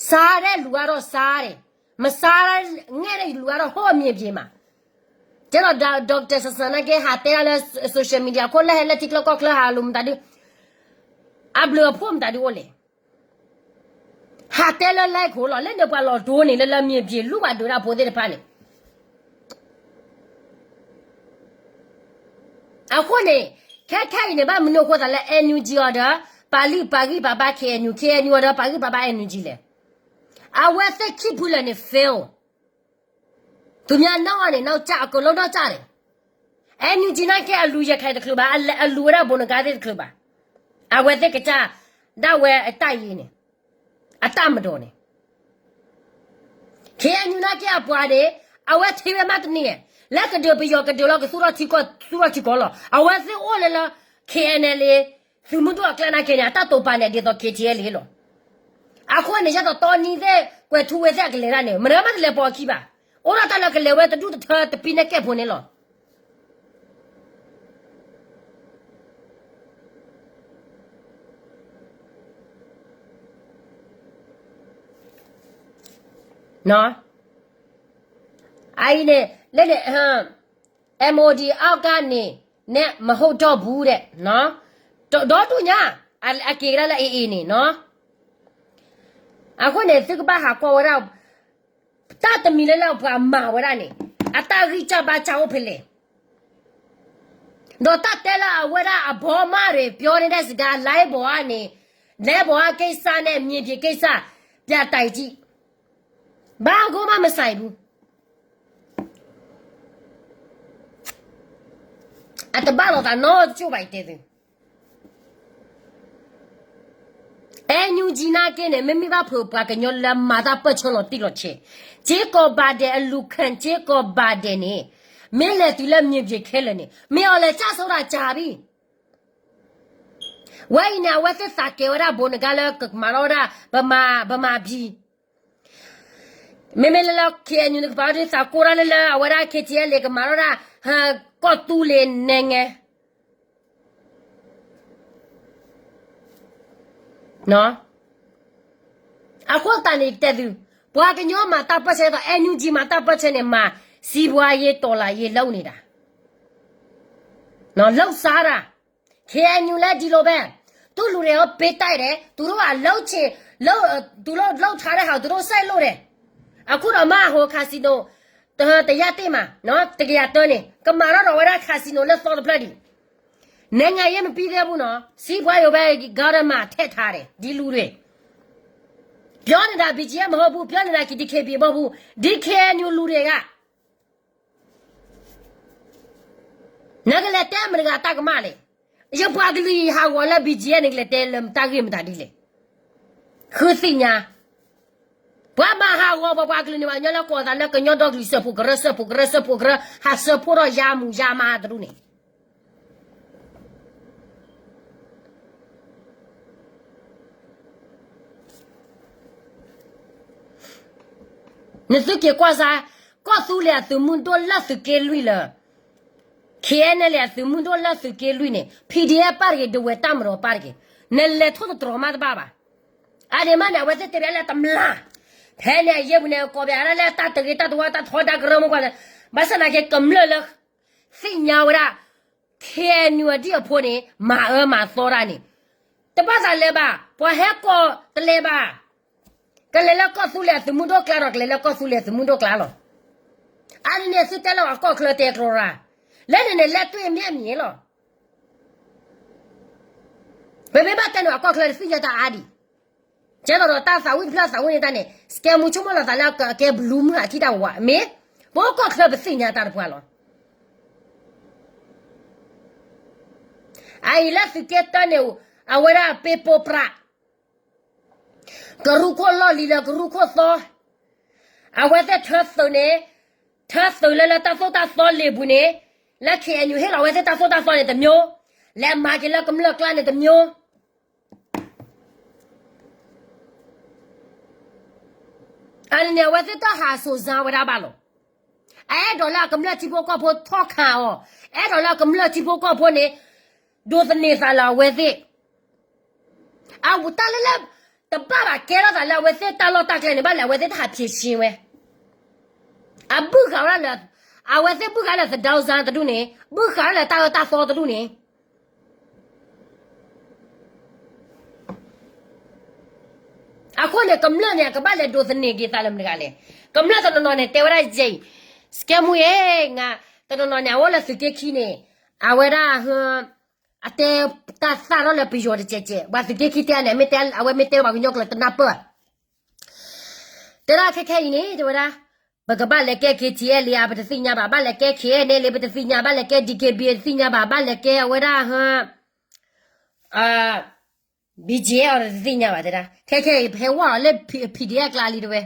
စားတဲ့လူကတော့စားတယ်, မစားငဲ့တဲ့လူကတော့ ဟိုးအမြင့်ပြေးမှာ, ကဲဒီး ဒေါက်တာ ဆဆၣ်နာ်က့ ဟးတဲဒၣ်လၢ social media ခိၣ် လၢဟဲလၢထံချၢကီၢ်ချၢ ဟးလိာ်မတၤဒုး အဘျုးအဖှိၣ်မတၤဒုးအိၣ်လဲၣ်. ဟးတဲလၢလဲခိၣ်လီၤ လၢန့ၣ်ပှၤလီၤဒိန့ၣ် လၢလၢမ့ၢ်ဘျ့ လူၢ်ဘၣ်ဒုးတၢ်ဖိသ့ၣ်တဖၣ်န့ၣ်, အဃိန့ၣ် ခဲခဲအံၤန့ၣ် ဘၣ်မနုၤအဃိသးလၢ NUG အီၤဒီး ပာ်လုၢ်ပာ်ဂံၢ်ပာ်ဘါ KNU, KNU အီၤဒီး ပာ်ဂံၢ်ပာ်ဘါ NUG လဲၣ်. အဝဲသ့ၣ်ခံဖုလၢာ်န့ၣ် fail, သူများနောက်ကနေ နောက်ကျ အကုန်လုံးနောက်ကျတယ်. NUG နာ်က့ အလူၤရခိုင်တချုးဘၣ်, အလူၤဝဲဒၣ်ဘိနကါသ့ၣ်တချုးဘၣ်. အဝဲသ့ၣ်ကစၢ် ဒၣ်ဝဲအတၢ်ယ့န့ၣ်, အတၢ်မၤဒီးန့ၣ်, KNU နာ်က့အပှၤန့ၣ် အဝဲထံၣ်ဝဲမးတနံၤ, လၢကဒုးပယီၤကဒုးလီၤ ကသူၣ်ထီၣ်ထံကီၢ် သူၣ်ထီၣ်ထံကီၢ်လီၤ. အဝဲသ့ၣ်အိၣ်လၢလၢ KNLA သုးမုၢ်ဒိၣ်အကျါနာ်က့န့ၣ် အတၢ်တိာ်ပာ်န့ၣ် ဒ်သိး KTLA လီၤ. အဃိန့ၣ် ယဲသိးတီနံၤသ့ၣ် ကွဲၤထူဝ့သ့ၣ်အကလဲၤဒၣ်န့ၣ် မတၤမးတလဲၤပိာ်အခံဘၣ်. အိၣ်ဒၣ်တၢ်လၢကလဲၤဝဲတဒူၣ်တထၢတပံၤနဲၣ်ကဲၣ်ဖိန့ၣ်လီၤ. အအံၤန့ၣ် လၢန့ၣ် MOD အောက်ကနေ နဲ့ မဟုတ်တော့ဘူးတဲ့ ဒီဒူၣ်ညါ အက့ၤကဒါလၢ AA န့ၣ်နီၤ. အဃိန့ၣ် သုကဘၣ်ဟးကွၢ်ဝဲဒၣ် တၢ်တမံၤလၢလၢပှၤမၤဝဲဒၣ်န့ၣ် အတၢ်ဂံၢ်စၢ်ဘါစၢ်အိၣ်ဖဲလဲၣ်, ဒီးတၢ်တဲလၢအဝဲဒၣ်အဘီမးရ့ၣ် ပြောနေတဲ့စကား live ပေါ်ကနေ live ပေါ်ကကိစ္စနဲ့ မြေပြင်ကိစ္စ ပြတိုက်ကြည့်, ဘာကိုမှမဆိုင်ဘူး. အတဘၣ်လိာ်သးနီတကၠိၢ်ဘၣ် ယတဲသု, NUG နာ်က့န့ၣ် မ့မ့ၢ်ဘၣ်ဖုးပှၤကညီလၢမၤတၢ်ပၢၢ်ဆၢလီၤတံၢ်လီၤဆဲး, က့ကိးဘၣ်ဒဲး အလူၤခၢၣ်က့ကိးဘၣ်ဒဲးန့ၣ် မ့ၢ်လဲၤတုၤလၢမြေပြင်ခဲလၢာ်န့ၣ် မ့ၢ်အီၤလဲၤကၢ်ဆိဒၣ်ကၢ်ဘံၣ် ဝဲအံၤန့ၣ် အဝဲသ့ၣ်သးကဲၤဝဲဒၣ် ဘိးနကါလၢကမၤထီၣ်ဝဲဒၣ် ဗမာပြည်, မ့မ့ၢ်လၢလၢ KNU န့ၣ် ကပာ်ဝဲဒၣ်သးကိးတၢ်လၢလၢ အဝဲဒၣ် KTLA ကမၤထီၣ်ဝဲဒၣ် ကီၢ်သူလ့ၤနဲငဲ အဃိသတးန့ၣ် ယတဲသု, ပှၤကညီမၤတၢ်ပၢၢ်ဆၢဒီး NUG မၤတၢ်ပၢၢ်ဆၢန့ၣ် မၤစံးဘှါယ့ တော်လှန်ရေး လုပ်နေတာ, လုပ်စားတာ, KNU လည်း ဒီလိုပဲ, သူ့လူတွေကို ပေးတိုက်တယ်, သူတို့က လုပ်ချင်, လုပ်, သူတို့ လုပ်ထားတဲ့ဟာကို သူတို့ ဆက်လုပ်တယ်, အခုတော့မှ ဟို casino တ, တရာတစ်မှာ, တကယၤတၢန့ၣ် ကမၤထီၣ်ဒီးဝဲဒၣ် casino လၢသီတဖျၢၣ်ဒံး, နိုင်ငံရေးမပြီးသေးဘူးနော်, စီးပွားရေးပဲ government ထဲ့ထားတယ်, ဒီလူတွေ, ပြောနေတာ BGF မဟုတ်ဘူး, ပြောနေတာ DKBA မဟုတ်ဘူး, DKNU လူတွေက နကလဲၤတဲမတၤဂၤတၢ်ကမၣ်လဲၣ်. ယပှၤကလုာ်အံၤဟးဂီၤလၢ BGF န့ၣ် ကလဲၤတဲလၢတၢ်ဂ့ၢ်မတၤဒ်လဲၣ်. ဃုသ့ၣ်ညါ, ပှၤမၤဟးဂီၤပှၤပှၤကလုာ်န့ၣ် ပှၤကညီလၢကိးသးလၢကညီဒီကလုာ်စၢဖှိၣ်ကရၢ စၢဖှိၣ်ကရၢ စၢဖှိၣ်ကရၢ ဟးစၢဖှိၣ်ထီၣ်ယါမူၤယါမါတရူးန့ၣ် နသုက့ၤကွၢ်စါ, ကီၢ်သူလ့ၤအသုးမုၢ်ဒိၣ်လၢသုးက့လွံၢ်လၢ ခ့ၣ်အဲၣ်နဲၣ်လံ အသုးမုၢ်ဒိၣ်လၢသုးက့လွံၢ်န့ၣ် PDF ပၣ်တဂ့ၤ, ဒဝဲၢ်တၢ်မရီပၣ်တဂ့ၤ, နလဲၤထိၣ်သတြီၤမးတဘၣ်ဘၣ်. အန့ၣ်မးန့ၣ် အဝဲသ့ၣ်တဲဘၣ်လၢတမျၢ်, ဖဲန့ၣ်အယဲၢ်ပူၤန့ၣ် ကိးဘၣ်ဒၣ်လၢတၢ်တဂ့ၤတၢ်တဝါတၢ်ထီဒါကရၢမိၢ်ပှၢ်လၢ, ဘၣ်ဆၣ်သနာ်က့ ကမျၢၢ်လၢ သ့ၣ်ညါဝဲဒၣ် KNU အဒံၣ်အဖိန့ၣ် မၤအၢမၤသီတၢ်န့ၣ်, တဘၣ်သးလဲၤဘၣ်, ပှၤဟဲကိးတလဲၤဘၣ်, ကလဲၤလၢကီၢ်သူလ့ၤအသုးမုၢ်ဒိၣ်ကျါဒီး ကလဲၤလၢကီၢ်သူလ့ၤအသုးမုၢ်ဒိၣ်ကျါလီၤ. အန့ၣ်န့ၣ် သုတဲလၢအကီၢ်ချၢတဲတြီရၤ, လၢန့ၣ်န့ၣ် လဲၤတွံၢ်အမ့ၢ်အမံၤလီၤ. ပမ့ၢ်ဘၣ်တဲန့ၣ် အကီၢ်ချၢတသ့ၣ်ညါတၢ်အါဒံး, ကဲသိးဒီးတၢ်သးဝံၣ်တဖျၢၣ်သးဝံၣ်န့ၢ်တၢ်န့ၣ် စကဲမူဆိကမိၣ်လီၤသးလၢအကဲဘျုးမုၢ်အထံၣ်တၢ်ဝးမ့ၢ်, ပကီၢ်ချၢပသ့ၣ်ညါတၢ်တပှၤလီၤ. အအံၤလၢသုးက့တၢန့ၣ် အဝဲဒၣ်ပ့ၤပိပြး ကရူၢ်ခိၣ်လီၢ်လံၤလၢကရူၢ်ခိၣ်သီ, အဝဲသ့ၣ်ထၢသုးန့ၣ်, ထၢသုးလၢလၢတၢ်သိၣ်တၢ်သီလ့ၤပူၤန့ၣ်, လၢ KNU ဟ့ၣ်လီၤအဝဲသ့ၣ်တၢ်သိၣ်တၢ်သီန့ၣ်တမျိုး, လဲၤမၤက့ၤလၢကမျၢၢ်ကျါန့ၣ်တမျိုး, အန့ၣ်န့ၣ် အဝဲသ့ၣ်တၢ်ဟးစိၤစါဝဲဒၣ်ဘၣ်လီၤ. အအဲၣ်ဒိးလၢအကမျၢၢ်ထံဖိကီၢ်ဖိထီၣ်ခးအီၤ, အဲၣ်ဒိးလၢအကမျၢၢ်ထံဖိကီၢ်ဖိန့ၣ် ဒိးသန့ၤသးလၢအဝဲသ့ၣ်, အတၢ်လၢလၢ တဘၣ်ဘၣ်ကဲထီၣ်သးလၢအဝဲသ့ၣ်တၢ်လီၢ်တၢ်ကျဲန့ၣ် ဘၣ်လဲၣ် အဝဲသ့ၣ်တဟးဖြေရှင်းဝဲ, အဘုၣ်ဃးဝဲဒၣ်လၢ, အဝဲသ့ၣ်ဘုၣ်ဃးလၢသဒၢစါတဒူၣ်န့ၣ်, ဘုၣ်ဃးလၢတၢ်အၢတၢ်သီတဒူၣ်န့ၣ် အဃိန့ၣ် ကမျၢၢ်န့ၣ် အကဘၣ်လဲၤဒိးသန့ၤက့ၤသးလၢမတၤတဂၤလဲၣ်. ကမျၢၢ်တနီၤနီၤန့ၣ် တဲဝဲဒၣ်ယဲအံၤ, စကဲမူအံၤ, တနီၤနီၤန့ၣ် အအိၣ်လၢသုးက့ခံန့ၣ်, အဝဲဒၣ်, အတဲတၢ်သၣ်ထီၣ်လၢပယီၤတကဲးကဲး, ပှၤသုးက့ခံတဲန့ၣ် မ့ၢ်တဲအဝဲမ့ၢ်တဲဘၣ်ကညီကျိာ်တနၢ်ပၢၢ်, တဲဒၣ်ခဲခဲအံၤန့ၣ် တဲဝဲဒၣ်, ပကဘၣ်လဲၤကဲ KTLA ဧါ ပတသ့ၣ်ညါဘၣ်, ဘၣ်လဲၤကဲ KNLA ပတသ့ၣ်ညါ, ဘၣ်လဲၤကဲ DKBA တသ့ၣ်ညါဘၣ်, ဘၣ်လဲၤကဲအဝဲဒၣ် BGF အီၤတသ့ၣ်ညါဘၣ်တဲဒၣ်, ခဲခဲအံၤ ဟဲဝဲလီၤလၢ PDF ကျါလံတဲဝဲ,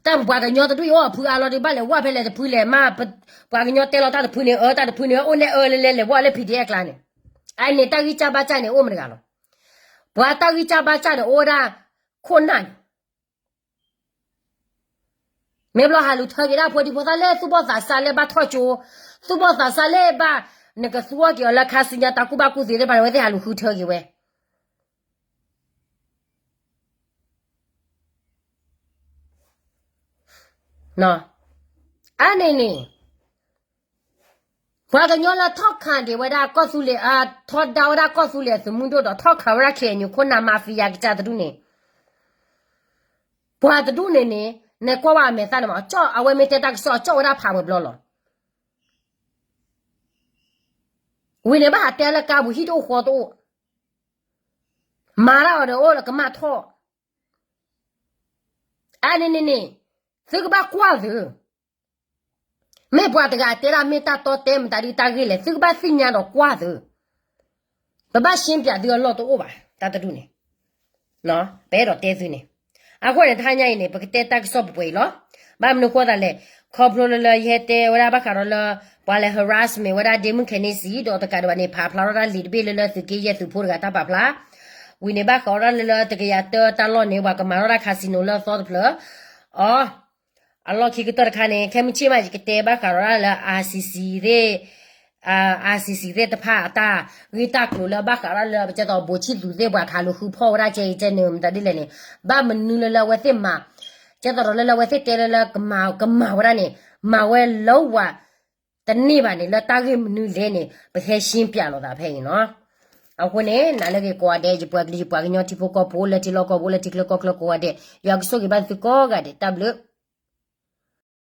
တၢ်ပပှၤကညီတဒူၣ်အံၤ အိၣ်အဖုအါလီၤဒီး ဘၣ်လဲၤဝဲဖဲလဲၣ်တဖုလဲၣ်မး, ပှၤကညီတဲလီၤတၢ်တဖုန့ၣ် အၢ တၢ်တဖုန့ၣ် အိၣ်နဲၣ်အၢလဲၤလဲၤဝဲလၢ PDF ကျါန့ၣ်, အန့ၣ်တၢ်ဂံၢ်စၢ်ဘါစၢ်န့ၣ် အိၣ်မတၤတဂၤလီၤ. ပှၤတၢ်ဂံၢ်စၢ်ဘါစၢ်န့ၣ် အိၣ်ဝဲဒၣ်ခိၣ်နၢ်န့ၣ် မ့ၢ်ဘျီဟးလူၤထၢက့ၤဒၣ်ဖိဒံဖိသၣ်လၢသူၣ်ဘီၣ်သးစၢ်လၢဘၣ်ထီၣ်ကၠိ, သူၣ်ဘီၣ်သးစၢ်လၢဘၣ်, နကသူအီၤက့ၤအီၤလၢခါဆူညါတၢ်ကူၣ်ဘၣ်ကူၣ်သ့သ့ၣ်တဖၣ်န့ၣ် အဝဲသ့ၣ်ဟးလူၤဃုထၢက့ၤဝဲ, အန့ၣ်န့ၣ် ပှၤကညီလၢထီၣ်ခးက့ၤဝဲဒၣ်ကီၢ်သူလ့ၤ, ထီဒါဝဲဒၣ်ကီၢ်သူလ့ၤအသုးမုၢ်ဒိၣ်ဒီး ထီၣ်ခးဝဲဒၣ် KNU ခိၣ်နၢ် mafia ကစၢ်တဒူၣ်န့ၣ်, ပှၤတဒူၣ်န့ၣ်န့ၣ် နကွၢ်ဝဲအမဲာ်သၣ်န့ၣ်မး, အဝဲမ့ၢ်တဲတၢ်ကစီၣ် အကၠီၣ်ဝဲဒၣ်ဖးဝဲဘျီလီၤ. ဝံၤန့ၣ်ဘၣ်ဟးတဲလၢကါပူၤဟံၣ်တအိၣ်ဃီတအိၣ်, မၤတၢ်အီၤဒီးအိၣ်လၢကမၣ်ထီၣ်, အန့ၣ်န့ၣ်န့ၣ် သုကဘၣ်ကွၢ်သု မ့ၢ်ပှၤတဂၤတဲဒၣ်မ့ၢ်တၢ်တီတဲမတၤဒုတၢ်ဂ့ၢ်လဲၣ် သုကဘၣ်သ့ၣ်ညါဒီးကွၢ်သု, ပဘၣ်ရှင်းပြသုအလီၢ်တအိၣ်ဘၣ် တၢ်တဒူၣ်န့ၣ်, ပအဲၣ်ဒိးတဲသုန့ၣ်, အဃိန့ၣ် တဟါညါအံၤန့ၣ် ပကတဲတၢ်ကစီၣ်ပှဲၤပှဲၤအံၤလီၤ. ဘၣ်မနုၤဃိသးလဲၣ်, ခီဖျိလၢလၢယဟဲတဲဝဲဒၣ်ဘၣ်ဃးဒီးလၢ ပှၤလဲၤ harass မ့ၢ်ဝဲဒၣ် ဒ့မုၣ်ခဲန့ၣ်စံး ဒီးတကးဒံးဘၣ်န့ၣ် ဖးဖျါထီၣ်တၢ်လံာ်တဘ့ၣ်လၢလၢသုးက့ယဲၢ်သုးဖိတဂၤတၢ်ပာ်ဖျါ, ဝံၤန့ၣ်ဘၣ်ဃးဒီးလၢလၢတကယၤတၢတၢ်လီၢ်န့ၣ် ပှၤကမၤထီၣ်တၢ် casino လၢအသီတဖျၢၣ်, အ အလီၢ်ခံကတၢၢ်တခါန့ၣ် ခဲမုၢ်ဆ့ၣ်မး ယကတဲဘၣ်ဃးဒီးလၢ RCC သ့ၣ်, RCC သ့ၣ်တဖၣ်အတၢ်ဂ့ၢ်တၢ်ကျိၤလၢဘၣ်ဃးဒီးလၢ ကဲသိးဘိးဆံၣ်သူးသ့ၣ် ပှၤခးလူၤဃုဖီၣ်ဝဲဒၣ်ကဲအံၤကဲန့ၣ် မတၤဒ်လဲၣ်န့ၣ်, ဘၣ်မနုၤလၢလၢအဝဲသ့ၣ်မၤ, ကဲသိးဒီးလၢလၢအဝဲသ့ၣ်တဲလၢလၢကမၤကမၤဝဲဒၣ်န့ၣ် မၤဝဲလၢဝၤ တန့ၢ်ဘၣ်န့ၣ် လၢတၢ်ဂ့ၢ်မနုၤလဲၣ်န့ၣ် ပဟဲရှင်းပြလိာ်သးဖဲအံၤနီၤ. အဃိန့ၣ် နာ်လၢဂ့ၤကိးဂၤဒဲး ယပှၤကလုာ်ယပှၤကညီထံဖိကီၢ်ဖိလၢထံလီၢ်ကီၢ်ပူၤလၢထံချၢကီၢ်ချၢကိးဂၤဒဲး ယွၤကဆိၣ်ဂ့ၤဘၣ်သုကိးဂၤဒဲး တၢ်ဘျုး